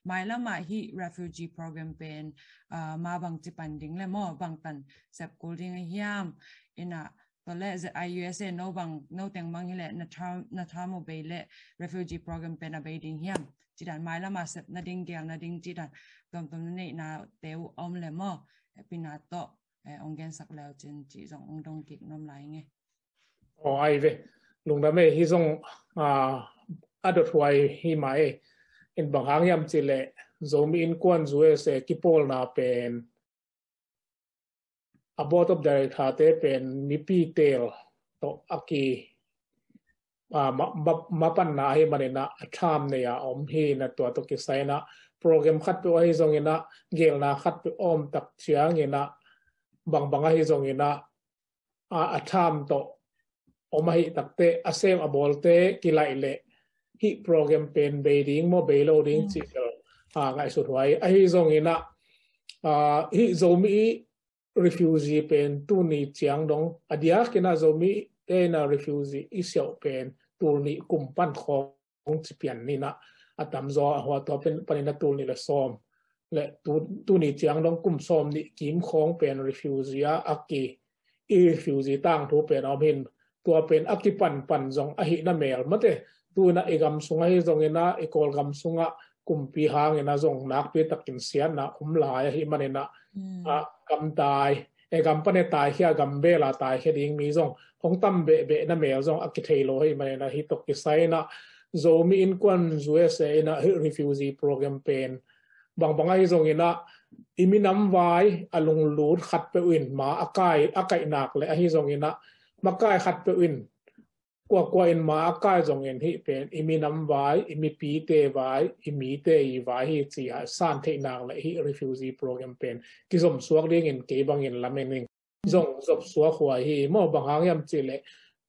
mailam ah hih refugee program pen, ah, ma bang ci pan ding le maw, bang tan sep kul ding a hiam, ina, tua le Z I U S A no bang, no teng bang hi le na tham, na tham uh bei le refugee program pen a bei ding hiam? Ci dan mailam ah sep nading, gel nading ci dan tuamtuam na neihna te uh om le maw, hehpihna tawh, eh, ong gensak le uh cin ci zong ong dong kik nuam lai nge. Aw, ai ve. Lungdam e, hi zong, ah, a dot huai hi mai. In bang hang hiam ci le, Zomi Innkuan U S A kipawlna pen, a Board of Director te pen mipi teel tawh a ki, ah, ma, ma, ma panna ahi manina a tham nei a om hi na, tua tawh kisai ina program khat peuh ahi zongina, gelna khat peuh om tak ciangina, bang bang ahi zongina, a, a tham tawh om ahi takte, a sem a bawlte kilaih le hih program pen bei ding maw, bei lo ding ci bel, a, ngaihsut huai. Ahi zongina, a, hih Zomi refugee pen tuni ciang dong, a diakina Zomi te ina refugee i siauh pen tul nih kum pan khawng hong ci pian nina, a tamzaw a hua tua pen, panina tul nih le sawm le tu, tuni ciang dong kum sawm nih kim khawng pen refugee a, a ki, i refugee tangthu pen a om hin, tua pen a kipanpan zong ahi na mel mate, tu ina i gam sung ahi zongina, i Kawlgam sunga kumpi hangina zong nakpi takin siatna om lai ahi manina, a, gamtai, e, gam pane taikhia, gam bela taikhia ding mi zong hong tam behbeh na mel zong a kithei lo ahi manina, hi tawh kisai ina Zomi Innkuan U S A ina hih refugee program pen bang bang ahi zongina, i minam vai a lunglut khat peuh in ma a kai, a kaihnak le ahi zongina, makai khat peuh in kuakua in ma a kai zongin hih pen i minam vai, i mipite vai, i mite i vai hi ci a san theihnak le hih refugee program pen kizomsuak dingin kei bangin lamen ing. Zong zopsuak huai hi maw, bang hang hiam ci le,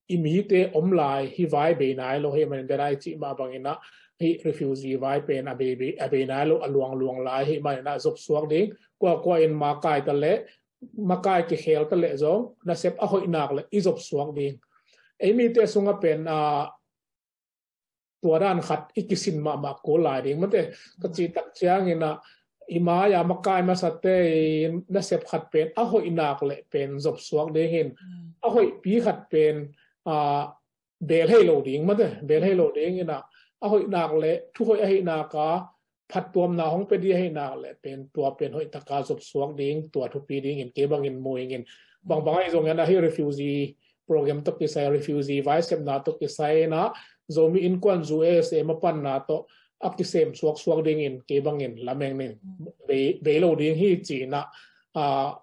i mite om lai hi vai bei nai lo hi manina, i cih mah bangina hih refugee vai pen a bei, bei, a bei nai lo, a luangluang lai hi manina zopsuak ding. Kuakua in makai ta le, makai kikhel ta le zong nasep a hoihnak le i zopsuak ding. Ei mite sunga pen, a, tua dan khat i kisin mahmah kul lai ding mate, ka cih tak ciangina i mai-a makai masate i nasep khat pen a hoihnak le pen zopsuak dingin, a hoihpi khat pen, a, bel hei lo ding mate, bel hei lo dingina, a hoihnak le thu hoih ahihnak a phattuamna hong pia ding ahihnak le pen tua pen hoihtaka zopsuak ding, tua thupi dingin kei bangin mu ingin. Bang bang ahi zongin ahi refugee program tawh kisai, refugee vai sepna tawh kisai ina Zomi Innkuan U S A mapanna tawh a kisem suaksuak dingin kei bangin lamen ning. Bei, bei lo ding hi ci ina, a,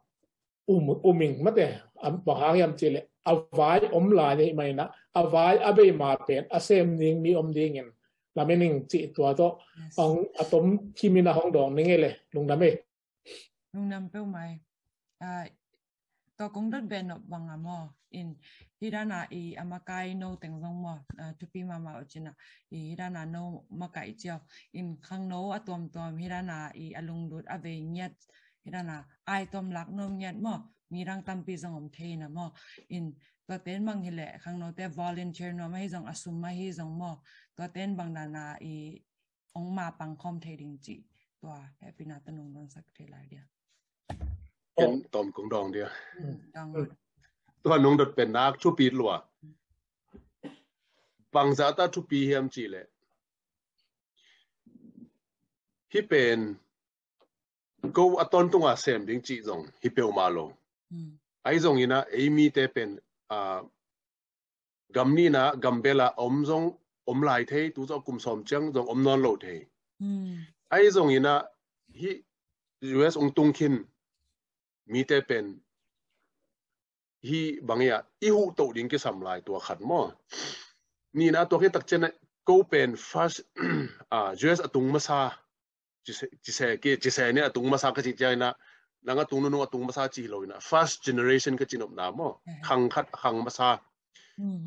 um, um ing mate, a, bang hang hiam ci le, a vai om lai ni mai ina, a vai a bei ma pen a sem ning mi om dingin lamen ning ci tua tawh, yes, ong a tom kimin a hong dawng ning e le, lungdam e. Lungdam peuh mai. A, tua kong dot beh nop bang a maw. In, hi dana i a makai no teng zong maw, a, thupi mahmah uh cina. I hi dana no makai ciau. In khangno a tuamtuam hi dana i a lunglut a vei ngiat, hi dana ai tuam lak nuam ngiat maw, mi dang tampi zong om thei na maw. In tua ten bang hi le khangnote volunteer nuam ahi zong, a sum ahi zong maw, tua ten bang dana i ong ma pang khawm thei ding ci. Tua hehpihna tawh nong dongsak thei lai dia. Ken tawm kong dawng dia. Tua nong dot pen nak thupi lua. Bangzah ta thupi hiam ci le, hi pen ko a tawntunga sem ding cih zong hi peuhmah lo. Ahi zongina ei mite pen, a, gam nihna, gam bela om zong om lai thei, tu zong kum sawm ciang zong om nawn lo thei. Ahi zongina hi U S ong tung khin mite pen hi bang ia i huh toh ding kisam lai, tua khat maw. Nihna tua khit tak ciangin ko pen first, a, U S a tung masa, cise, cise ki, cise ni a tung masa ka cih ciangina, nang a tung nunung a tung masa ci lo ina, first generation ka ci nopna maw. Khang khat, khang masa.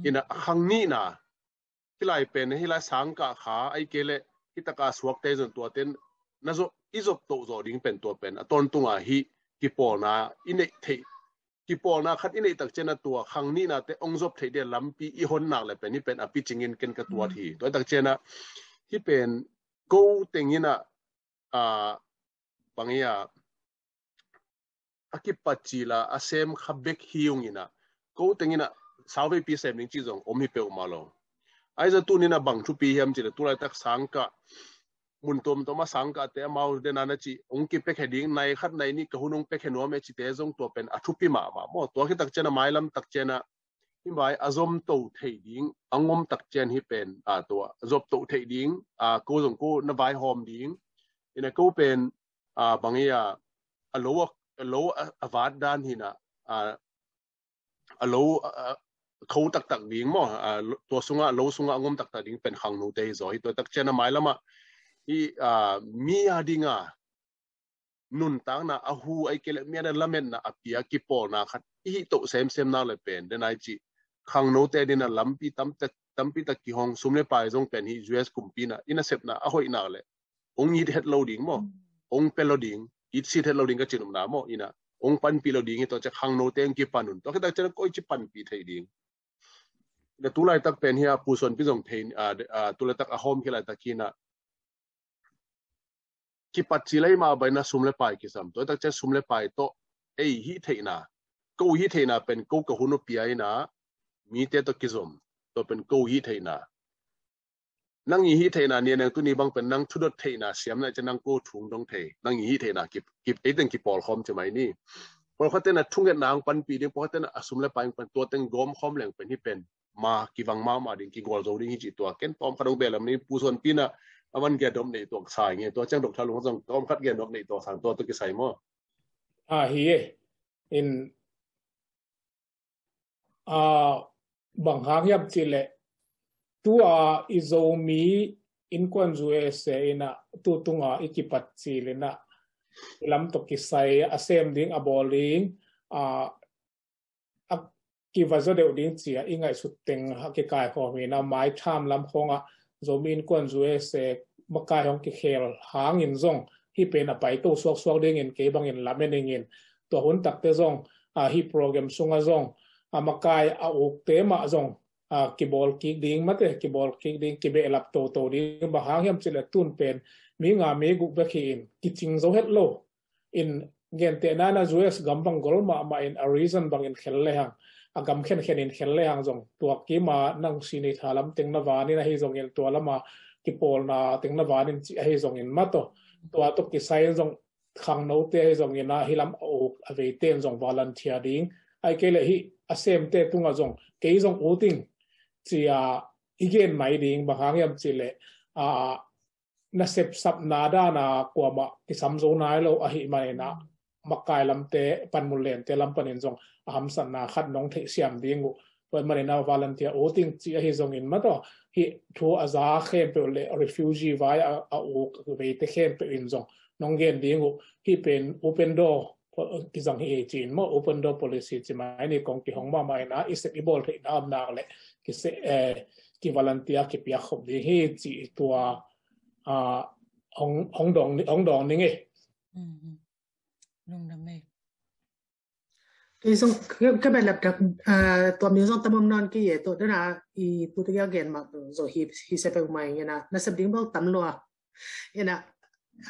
Ina khang nihna, hih lai pen, hih lai sangkah kha, ahih kei leh hih taka suakte zong tuate na zop, i zop toh zawh ding pen tua pen a tawntunga hih kipawlna i neih theih, kipawlna khat i neih tak ciangin a tua khang nihnate hong zop theih ding lampi i hon nak leh pen hih pen a picingin ken ka tuat hi. Tua tak ciangin a hih pen ko tengin a, a, bang hi a, a kipat cil a a sem kha bek hi ung in a, ko tengin a sauveipi sem ding cih zong om hi peuhmah lo. Ahi zong tuni in a bang thupi hiam cih leh tulaitak sangkah, mun tuamtuam a sangkahte amau dena na cih hong kipekhe ding, nai khat nai nih ka hun hong pekhe nuam e cihte zong tua pen a thupi mahmah maw. Tua khit tak ciangin a mailam tak ciangin a hih vai a zom to theih ding, a ngom tak ciangin hih pen, a, tua a zop to theih ding, a, ko zong ko na vaihawm ding. In a ko pen, a, bang hi a, a lo a, a lo a, a vat dan hi in a, a, a lo, a, a, kho taktak ding maw, a, lo, tua sungah, a lo sungah a ngom taktak ding pen khangnote hi zaw hi. Tua tak ciangin a mailam ah hih, a, mi a dinga nuntakna a hu ahih kei leh mi a ding lametna a pia kipawlna khat i hih toh semsem nak leh pen dena i cih khangnote ding a lampi tampi tak, tampi tak kihong, sum le pai zong pen hih U S kumpi in a i nasepna a hoih nak leh hong it het lo ding maw, hong pia lo ding, it sit het lo ding ka cih nopna maw, in a hong panpih lo ding hi. Tua ciang khangnote hong kipan un, tua khit tak ciang koici panpih thei ding. Na tulaitak pen hi a, Pu Suanpi zong thei, a, a, tulaitak a hawm khit laitak hi in a kipat cil a hih mah bangin a sum le pai kisam. Tua tak ciang sum le pai tawh ei hih theihna, ko hih theihna pen ko ka hun uh pia in a mite tawh kizom. Tua pen ko hih theihna. Nang i hih theihna, ni a neng tuni bang pen nang thudot theihna siam na ciang nang ko thu hong dong thei. Nang i hih theihna kip, kip, ei teng kipawlkhawm ci mai ni. Pawlkhat ten a thungetna hong panpih ding, pawlkhat ten a sum le pai hong pan, tua teng gawmkhawm leng pen hih pen ma kivang mahmah ding, kigual zo ding hi cih tua ken tawmkhat hong beh lam ni. Pu Suanpi in a a van gen nop nei tuak sa ing e, tua ciang Doctor Lung zong tawmkhat gen nop nei tuak sa ing, tua tawh kisai maw. A hi e. In, a, bang hang hiam cih leh tua i Zomi innkuan U S A in a tu tunga i kipat cil in a i lam tawh kisai a sem ding, a bawl ding, a, a kiva zaw deuh ding ci a i ngaihsut teng a kikaikhawm hi in a, mai tham lam khawngah Zomi innkuan U S A makai hong kikhel hangin zong hih pen a paito suaksuak dingin kei bangin lamen ing in, tua hun takte zong, a, hih program sungah zong, a, makai a ukte mah zong, a, kibawl kik ding, mate kibawl kik ding, kibehlap toto ding, bang hang hiam cih leh tun pen mi nga mi guk bek hi in kicing zo het lo. In gentehna in a U S gam bang gol mahmah in a region bangin khel lehang, a gam khenkhen in khel lehang zong tua kim a nang Sinei tha lam teng na van in ahi zongin, tua lam a kipawlna teng na van in cih ahi zongin, mate tua tawh kisai in zong khangnote ahi zongin a hih lam a uk a veite in zong volunteer ding, ahih kei leh hih a semte tungah zong kei zong ut ing ci a i gen mai ding, bang hang hiam cih leh, a, nasep sapna dan a kuamah kisam zo nai lo ahih manin a, makai lamte, panmun lente lam panin zong a hamsatna khat nong theihsiam ding uh. Tua ahih manin a volunteer ut ing ci ahi zongin, mate hih thu a za khempeuh le refugee vai a, a uk veite khempeuh in zong nong gen ding uh. Hih pen open door kizang hi ei ci-in maw, open door policy ci mai ni, kong kihong mahmah in a, i sep i bawl theihna om nak leh kise, eh, kivolunteer kipiak khop ding hi cih tua, ah, hong, hong dawng, hong dawng ning e. Mm, mm. Lungdam e. Kei zong, ka, ka behlap tak, ah, tua mi zong tam om nawn kei e, tua dan a i pu te kia gen mah zo hi, hi se peuhmah ing e na, nasep ding bel tam lua. Ina,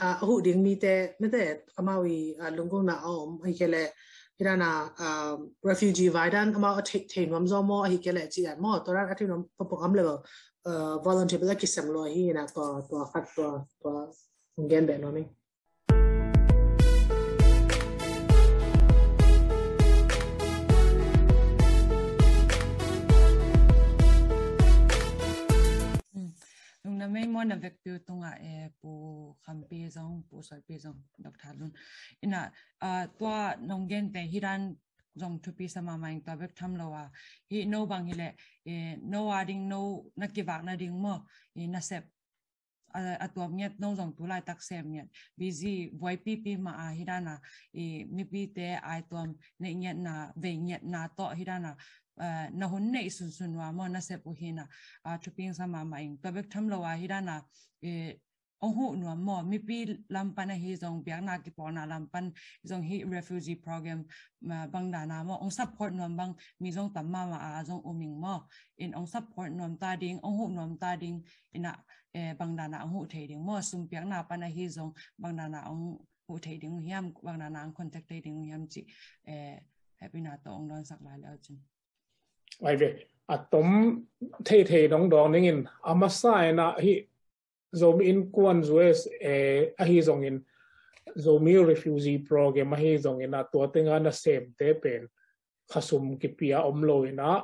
ah, a huh ding mite, mite amau i, ah, lunggulhna a om, ahih kei leh, hih dan a, ah, refugee vai dan amau a thei, thei nuam zaw maw, ahih kei leh ci dan maw, tua dan a thei nuam pongpong om leh bel, ah, volunteer bel a kisem lua hi, ina, tua, tua khat, tua, tua, hong gen beh nuam ing. Lungdam ei maw, na vekpi uh tungah, eh, Pu Khampi zong, Pu Suanpi zong, Doctor Lun. Ina, ah, tua nong gente hih dan zong thupi sa mahmah ing, tua bek tham lo a. Hih no bang hi leh, eh, no a ding, no na kivakna ding maw, eh, nasep a, a tuam ngiat, no zong tu laitak sem ngiat. Busy, buai pipi mah a, hih dan a, i mipite ai tuam neih ngiatna, vei ngiatna tawh hih dan a, na hun neih sunsun uh a maw, na sep uh hi na, a thupi sa mahmah ing. Tua bek tham lo a hi dan a, hong huh nuam maw, mipi lam pan ahi zong, biakna kipawlna lam pan zong hi refugee program bang dan a maw, hong support nuam bang mi zong tam mahmah a zong um ing maw. In hong support nuam ta ding, hong huh nuam ta ding ina, bang dan a hong huh thei ding maw, sum piakna pan ahi zong bang dan a hong huh thei ding uh hiam, bang dan a hong contact thei ding uh hiam cih, hehpihna tawh hong dawnsak lai le uh cin. Ai ve, a tom theithei dong dong ningin, a masa ina hi Zomi Innkuan U S A ahi zongin, Zomi Refugee Program ahi zongin, a tua tenga na semte pen khasum kipia om lo ina,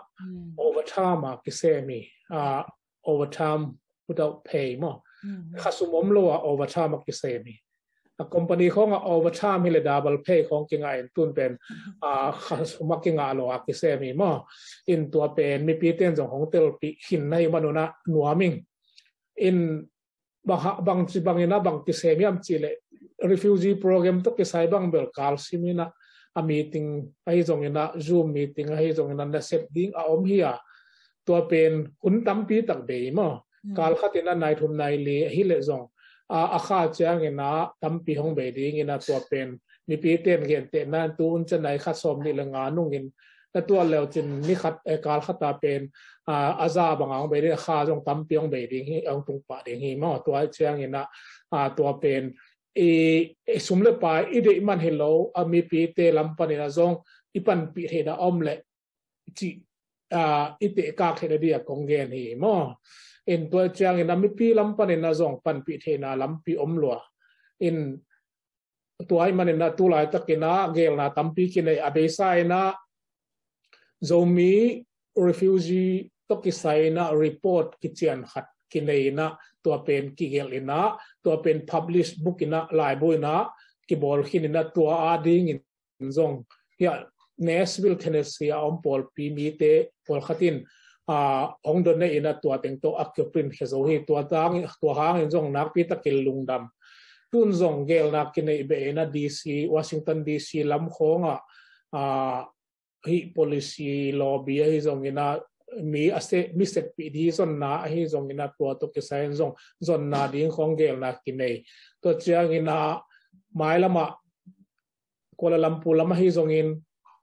overtime a kisem hi, overtime without pay maw. Khasum om lo a overtime a kisem hi. A company khong a overtime hi le double pay khong kingah in, tun pen khasum a kingah lo a kisem hi maw. In tua pen mipi ten zong hong telpih khin na hi manun a nuam ing. In bang ci bang ina bang kisem hiam cih le, refugee program tawh kisai bang bel kalsim ina, a meeting ahi zong ina, Zoom meeting ahi zong ina, na sep ding a om hi a. Tua pen hun tampi tak bei maw. Kal khat ina nai thum nai li ahi le zong, a kha ciang ina tampi hong bei ding ina, tua pen mipi ten gentehna in tu hun ciang nai khat sawm nih le nga nungin na tuat leu cin ni khat, kal khat a pen a za bang a hong bei ding, a kha zong tampi hong bei ding hi, hong tung pah ding hi maw. Tua ciang ina tua pen i sum le pai i deih man hi lo a, mipite lam pan ina zong i panpih theihna om le cih i tehkak theihna dia kong gen hi maw. In tua ciang ina mipi lam pan ina zong panpih theihna lampi om lua. In tua hi man ina tu laitak ina gelna tampi kinei, a beisa ina Zomi refugee tawh kisai ina report kician khat kinei ina, tua pen kigelh ina, tua pen publish book ina, laibu ina kibawl khin ina, tua a dingin zong hia Nashville, Tennessee a om pawlpi mite pawlkhat in hong donate ina tua teng tawh a kiprint khia zo hi. Tua hangin zong nakpi takin lungdam. Tun zong gelna kinei beh ina D C, Washington D C lam khawng ah hih policy lobby ahi zong ina, mi a se mi setpih di zonna ahi zong ina, tua tawh kisai in zong zonna ding khawng gelna kinei. Tua ciang ina mailam ah Kuala Lumpur lam ahi zongin,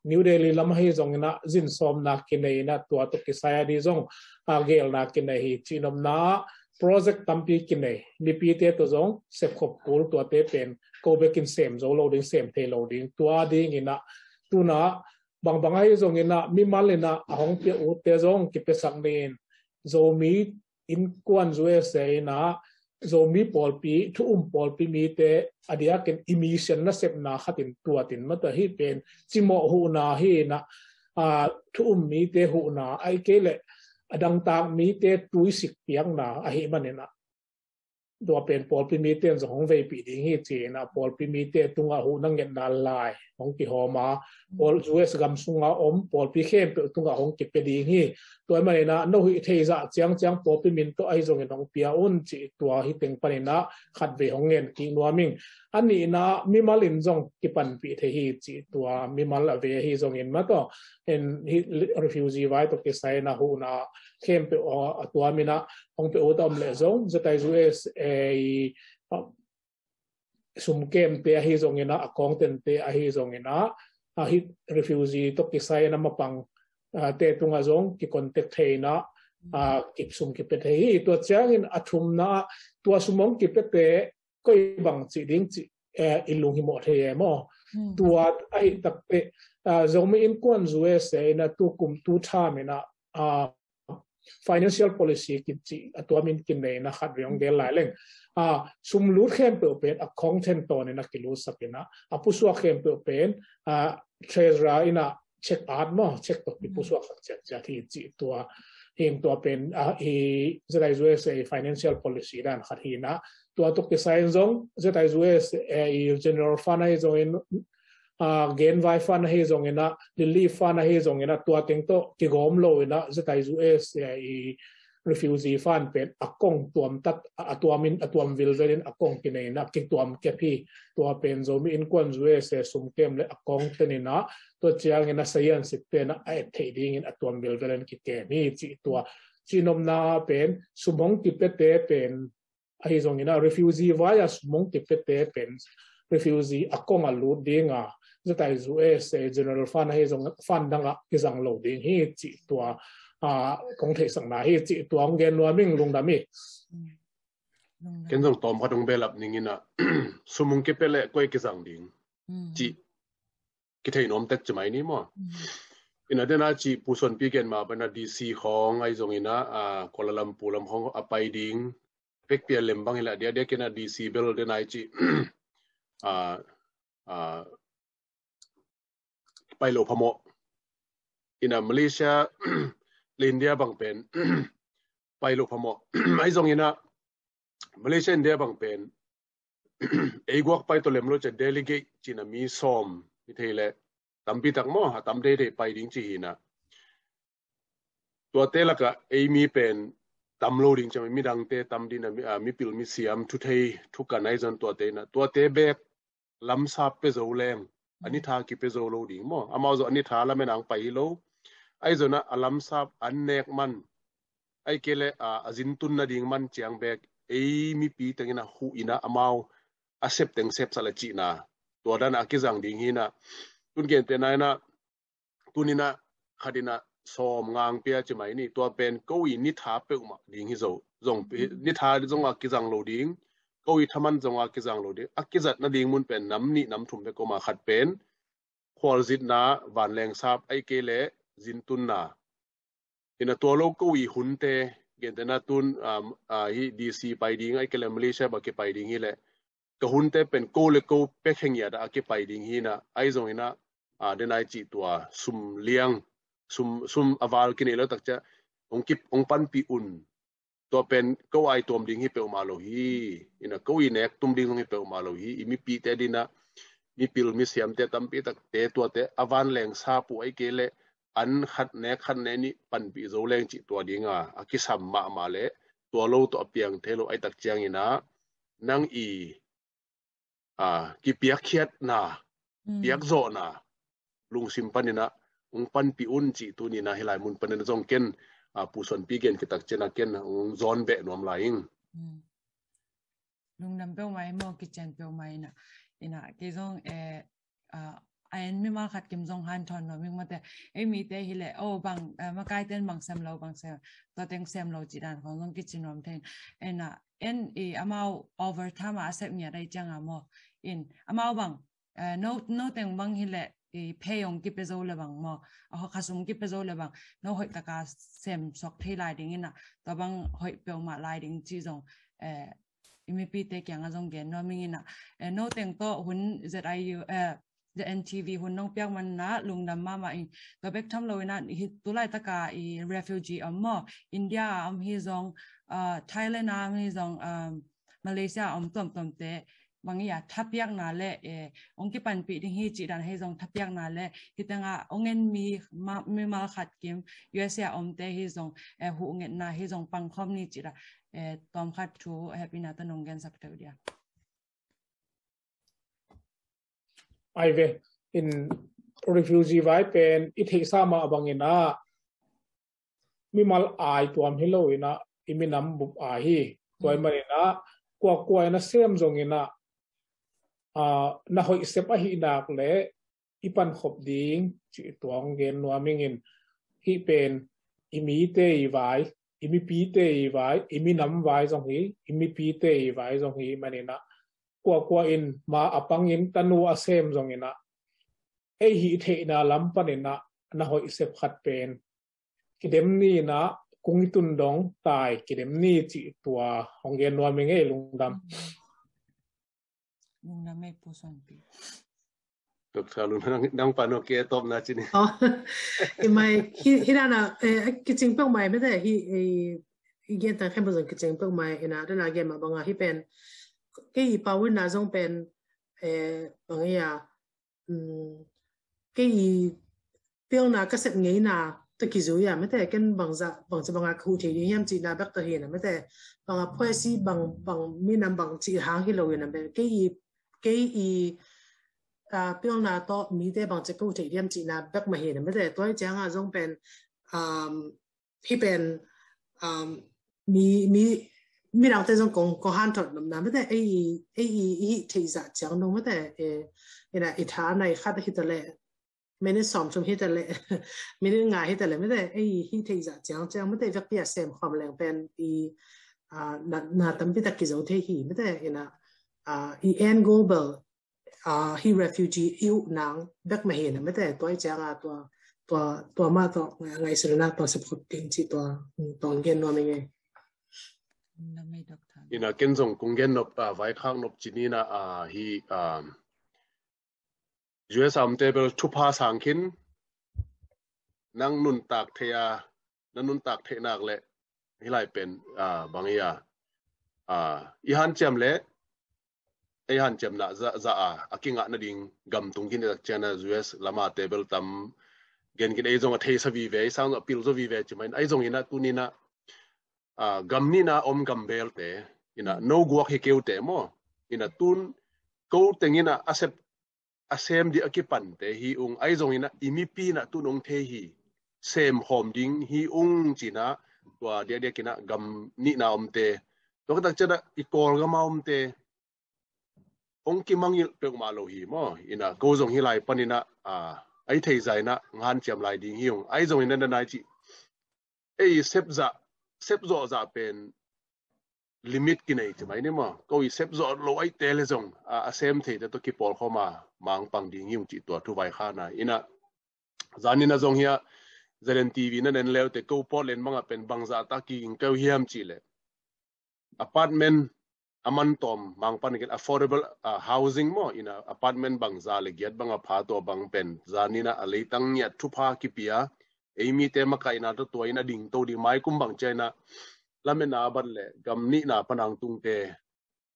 New Delhi lam ahi zong ina zinsawmna kinei ina, tua tawh kisai a di zong a gelna kinei hi. Cihnopna project tampi kinei, mipite tawh zong sepkhop kul, tuate pen ko bekin sem zo lo ding, sem thei lo ding. Tua ding ina tuna bangbang ahi zong ina mimal ina a hong pia utte zong kipiasak ni in, Zomi Innkuan U S A ina Zomi pawlpi, thu um pawlpi mite a diakin i mission nasepna khatin tuatin mata hi pen cimawh huhna hi ina, thu um mite huhna ahi kei le a dangtak mite tuisik piakna ahi man ina, tua pen pawlpi mite in zong hong veipih ding hi ci ina, pawlpi mite tungah huhna ngetna lai hong kihawm a, pawl U S gam sunga om pawlpi khempeuh tungah hong kipia ding hi. Tua man ina no hih thei zah ciangciang pawlpi min tawh ahi zongin hong pia un ci, tua hi teng pan ina khatvei hong ngen kik nuam ing. A nihna mimal in zong kipanpih thei hi ci, tua mimal a vei ahi zongin mataw, in hih refugee vai tawh kisai ina huhna khempeuh a tuam ina hong pia ut a om leh zong Z I U S A i sumkemte ahi zong ina, a kawngtente ahi zong ina, a hih refugee tawh kisai ina mapang te tungah zong kicontact thei ina, a kip sum kipia thei hi. Tua ciangin a thumna ah tua sum hong kipiate koi bang cih ding cih i lunghimawh thei e maw. Tua ahi takte, Zomi Innkuan U S A ina tu kum tu tham ina financial policy kici a tuamin kinei ina khatvei hong gel lai leng. Sumlut khempeuh pen a kawngten tawn ina kilutsak ina, a pusuak khempeuh pen treasurer ina check at maw, check tawh kipusuak khat ciatciat hi ci, tua hi in tua pen hi Z I U S A financial policy dan khat hi ina, tua tawh kisai in zong Z I U S A i general fund ahi zongin, genvai fund ahi zong ina, relief fund ahi zong ina, tua teng tawh kigawm lo ina Z I U S A i refugee fund pen a kong tuam tat, a, a tuam in, a tuam vilvel in a kong kinei in a kituam kep hi. Tua pen Zomi Innkuan U S A sum kem le a kong ten in a, tua ciangin a sayan sip ten a, a et theih dingin a tuam vilvel in kikem hi cih tua. Cihnopna pen sum hong kipiate pen ahi zongin a refugee vai a sum hong kipiate pen refugee a kong a lut ding a, zatai U S A General Fund ahi zong fund dang a kizang lo ding hi cih tua, a, kong theihsakna hi cih tua hong gen nuam ing. Lungdam hi. Ken zong tawm khat hong belap ning in a, sum hong kipia le koi kizang ding cih kithei nuam tek ci mai ni maw? In a den a ci Pu Suanpi gen ma bang a D C khawng ahi zongin a, a, Kuala Lumpur lam khawng a pai ding, pek pia lem bang hi la dia dia ken a D C bel den a i ci, a, a, pai lo phamawh. In a Malaysia le India bang pen pai lo phamawh. Ahi zongin a Malaysia India bang pen ei guak pai to lem lo cia delegate cina mi sawm hi thei le tampi tak maw, a tam thei thei pai ding ci hi na. Tuate laka ei mi pen tam lo ding cia mi dangte tam ding na mi, a, mipil misiam thu thei thu kan ahi zon tuate na. Tuate bek lamsap pe zo leng a ni tha kipe zo lo ding maw. Amau zo a ni tha lamen ang pai hi lo. Ahi zona a lamsap an nek man ahi kei le, a, a zintun nading man ciang bek ei mipi tengin a huh in a amau a sep teng sep sa le cihna. Tua dan a kizang ding hi na. Tun gen te na hi na, tun in a khat in a sawm ngang pia ci mai ni. Tua pen ko i ni tha peuhmah ding hi zo. Zong ni tha zong a kizang lo ding. Ko i thaman zong a kizang lo ding. A kizat nading mun pen nam nih nam thum pek ko ma khat pen khualzitna, vanleng sap ahi kei le zintunna. Ina tua lo ko i hunte, gente na tun, um, uh, hi D C pai ding ahi kei le Malaysia ba kipai ding hi le ka hunte pen ko le ko pek hengiat a kipai ding hi na, ahi zong ina, uh, den ai cih tua sum liang, sum, sum a val kinei lo takcia hong kip, hong panpih un. Tua pen ko ai tuam ding hi peuhmah lo hi. Ina ko i nek tum ding zong hi peuhmah lo hi. I mipite dina mipil misiamte tampi takte tuate a vanleng sap uh ahi kei le an khat nek khat nek nih panpih zo leng cih tua dinga a kisam mahmah le tua lo tawh a piang thei lo ahi tak ciangina nang i, a, kipiakkhiatna, piakzawhna lungsim panina hong panpih un cih tunina hi lai mun panina zong ken, a, Pu Suanpi gen kitak ciana ken hong zawn beh nuam lai ing. Lungdam peuhmah hi maw, kician peuhmah ina. Ina kei zong, eh, a, a en mimal khat kim zong hanthawn nuam ing mate. Ei mite hi le, oh, bang, eh, makaiten bang sem lo, bang sem, tua teng sem lo cih dan khong zong kici nuam thei. Ina en i amau overtime a sep ngiat ahi cianga maw. In amau bang, eh, no, no teng bang hi le i pay hong kipe zo le bang maw. A, khasum kipe zo le bang no hoih taka sem suak thei lai ding ina. Tua bang hoih peuhmah lai ding cih zong, eh, i mipite kianga zong gen nuam ing ina. Eh, no teng tawh hun Z I U, eh, Z N T V hun nong piak manna lungdam mahmah ing. Tua bek tham lo ina hi tulaitaka i refugee om maw, India a om hi zong, ah, Thailand a om hi zong, um, Malaysia a om tuamtuamte bang i a thapiakna le, eh, hong kipanpih ding hi cih dan hi zong thapiakna le hi tenga hong en mi ma, mimal khat kim U S A a omte hi zong, eh, huh ngetna hi zong pangkhawm ni cih dan, eh, tawm khat thu hehpihna tawh nong gensak teuh dia. Ai ve, in refugee vai pen i theihsa mah bangin a mimal ai tuam hi lo ina i minam bup ai hi. Tua i manin a kuakua ina sem zongin a, a, na hoih sep ahih nak le i pankhop ding cih tua hong gen nuam ingin hih pen i mite i vai, i mipite i vai, i minam vai zong hi, i mipite i vai zong hi manin a kuakua in ma a pangin tanu a sem zongin a ei hih theihna lam panin a na hoih sep khat pen kidem ni ina kung i tun dong tai kidem ni cih tua hong gen nuam ing ei. Lungdam. Lungdam ei Pu Suanpi. Doctor Lungdam nang, nang pan ok tawpna cini. Oh, i mai hi, hi dana, eh, kicing peuhmah mete hi, eh, i gen tang khem zong kicing peuhmah ina dana gen mah banga hi pen kei i pau ina zong pen, eh, bang ia, um, kei i pilna ka sep ngeina ta kizui a mate, ken bangza bangza banga ka huh thei ding hiam cihna bek ta hi na mate. Banga phuaisi bang bang minam bang cih hang hi lo hi na mate. Kei i kei i a pilna tawh mite bangci ka huh thei diam cihna bek mah hi na mate. Tua hi cianga zong pen um, hi pen um, mi mi midangte zong kong kong hanthot nomna mate. Ei i ei i i hih theih zah ciang dong mate. E, ina i tha nai khat hi ta le, minute sawm thum hi ta le, minute nga hi ta le mate. Ei i hih theih zah ciang ciang mate vekpi a sem khawm leng pen i a, na, na tampi tak kizo thei hi mate. Ina a, i en goal bel a, hi refugee i uh nang bek mah hi na mate. Tua i cianga tua tua tua mah tua ngai ngai sila na tua sep khop ding ci tua tong gen nuam i ngai. Ina ken zong kong gen nop a, vaikhak nop ci ni na a, hi a, U S a omte bel thupha sang khin. Nang nuntak thei a, na nuntak theih nak le hi lai pen a, bang i a a, i hanciam le ei hanciamna za za a, a kingah nading gam tung khin tak ciana U S lama te bel tam gen khin. Ei zong a theisa vive, ei sang a pil zo vive ci mai. Ei zong ina tunina a, gam nina om gam belte ina no guak hi keute maw. Ina tun ko tengina a sep a sem di a kipante hi ung. Ei zong ina i mipi na tun ong thei hi, sem hawm ding hi ung cina tua diakdiak ina gam nina omte. Tua katak ciana i Kawlgama omte ong kimangil peuhmah lo hi maw. Ina ko zong hi lai panina a, ei thei zaina ngan ciam lai ding hi ung. Ei zong ina na nai ci ei sep zah sep zawh zah pen limit kinei ci mai ni maw. Ko i sep zawh lo aite le zong a, a sem theite tawh kipawl khawma mangpang ding hi ung cih tua thuvai khana. Ina zanina zong hia Z N T V na nen leute ko Portland banga pen bangzah ta kiging keu hiam cih le apartment a man tawm mangpan kin affordable a, housing maw. Ina apartment bangza le giat banga pha tua bang pen zanina a leitang ngiat thupha kipia ei mite makaihna tawh tua in a ding to ding mai kum bang ciana lamena ban le gam nihna panang tungte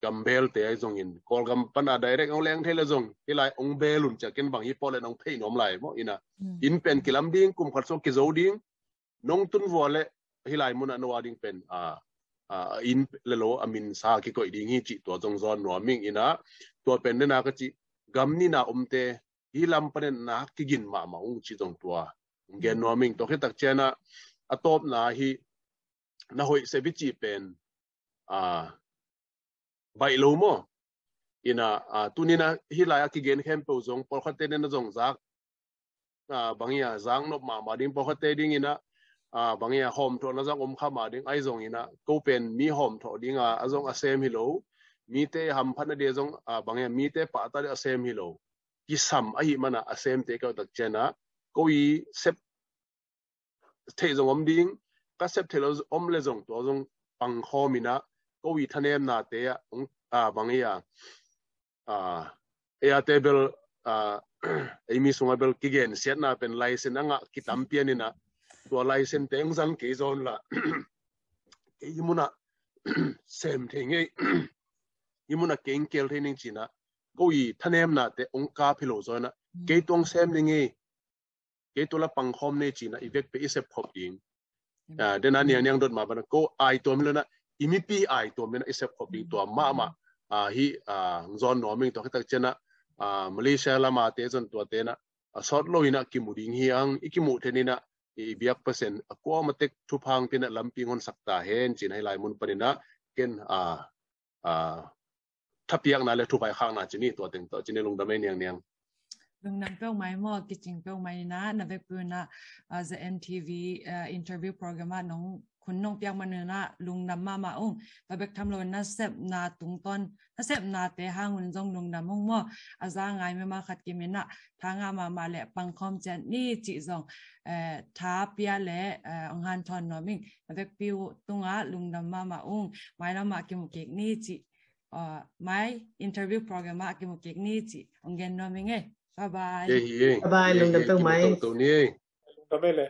gam belte ai zongin Kawlgam pana direct ong leng thei le zong hi lai ong belun cia ken bang hi pawh le nong phei nuam lai maw. Ina in pen kilam ding kum khat so kizo ding nong tun vua le hi lai muna no a ding pen a, a in le lo a min sa kikoih ding hi cih tua zong zawn nuam ing. Ina tua pen nena ka cih gam nina omte hi lam panen nak kigin mahmah ung ci zong tua gen nuam ing. Tua khitak ciana a tawpna hi na hoih se bici pen a baih lo maw. Ina a tunina hi lai a kigen khempeuh zong pawlkhatte nena zong zak a, bang ia zak nop mahmah ding pawlkhatte ding ina a, bang ia hawmthawhna zong om kha mah ding ai zong ina ko pen mi hawmthawh ding a, a zong a sem hi lo. Mite hamphatna dia zong a, bang ia mite pahta dia a sem hi lo. Kisam ahi mana a semte kau tak ciana ko i sep theih zong om ding, ka sep theih lo om le zong tua zong pangkhawm ina ko i thanemnate a, a bang ia a, ei a te bel a, ei mi sunga bel kigen siatna pen license a ngah kitam pian ina tua license te ong zang kei zawn la kei i muna sem thei ngei i muna kei ong kel thei ning cina ko i thanemnate ong kap hi lo zawn a kei tuang sem ning ngei kei tula pangkhawm nei cina i vekpe i sep khop ding. Dena niang niang dot ma bana ko ai tuam hi lo na i mipi ai tuam hi na i sep khop ding tua mahmah. Hi zawn nuam ing tua khitak ciana Malaysia lama te zon tua tena a sawt lo ina kimu ding hi ang i kimu then ina i biak pasen a kuama tek thuphang pina lampi ngon sakta hen cina hi lai mun panina ken a a thapiakna le thuvaikhakna cini tua teng tawh cini lungdam ei niang niang. Lungdam peuh mai maw kicing peuh mai ina na vekpi ina Z N T V interview program ah nong khun nong piak manina lungdam mahmah ung. Tua bek tham lo na sepna tungtawn na sepnate hangun zong lungdam ung maw. A za ngai mema khat kimina tha ngah mahmah le pangkhawm cian ni cih zong tha pia le ong hanthawn nuam ing. Na vekpi uh tunga lungdam mahmah ung. Mailamah kimu kik ni cih mai interview program ah kimu kik ni cih ong gen nuam ing e. Bye bye. Bye bye lungdam peuh mai. Lungdam ei le.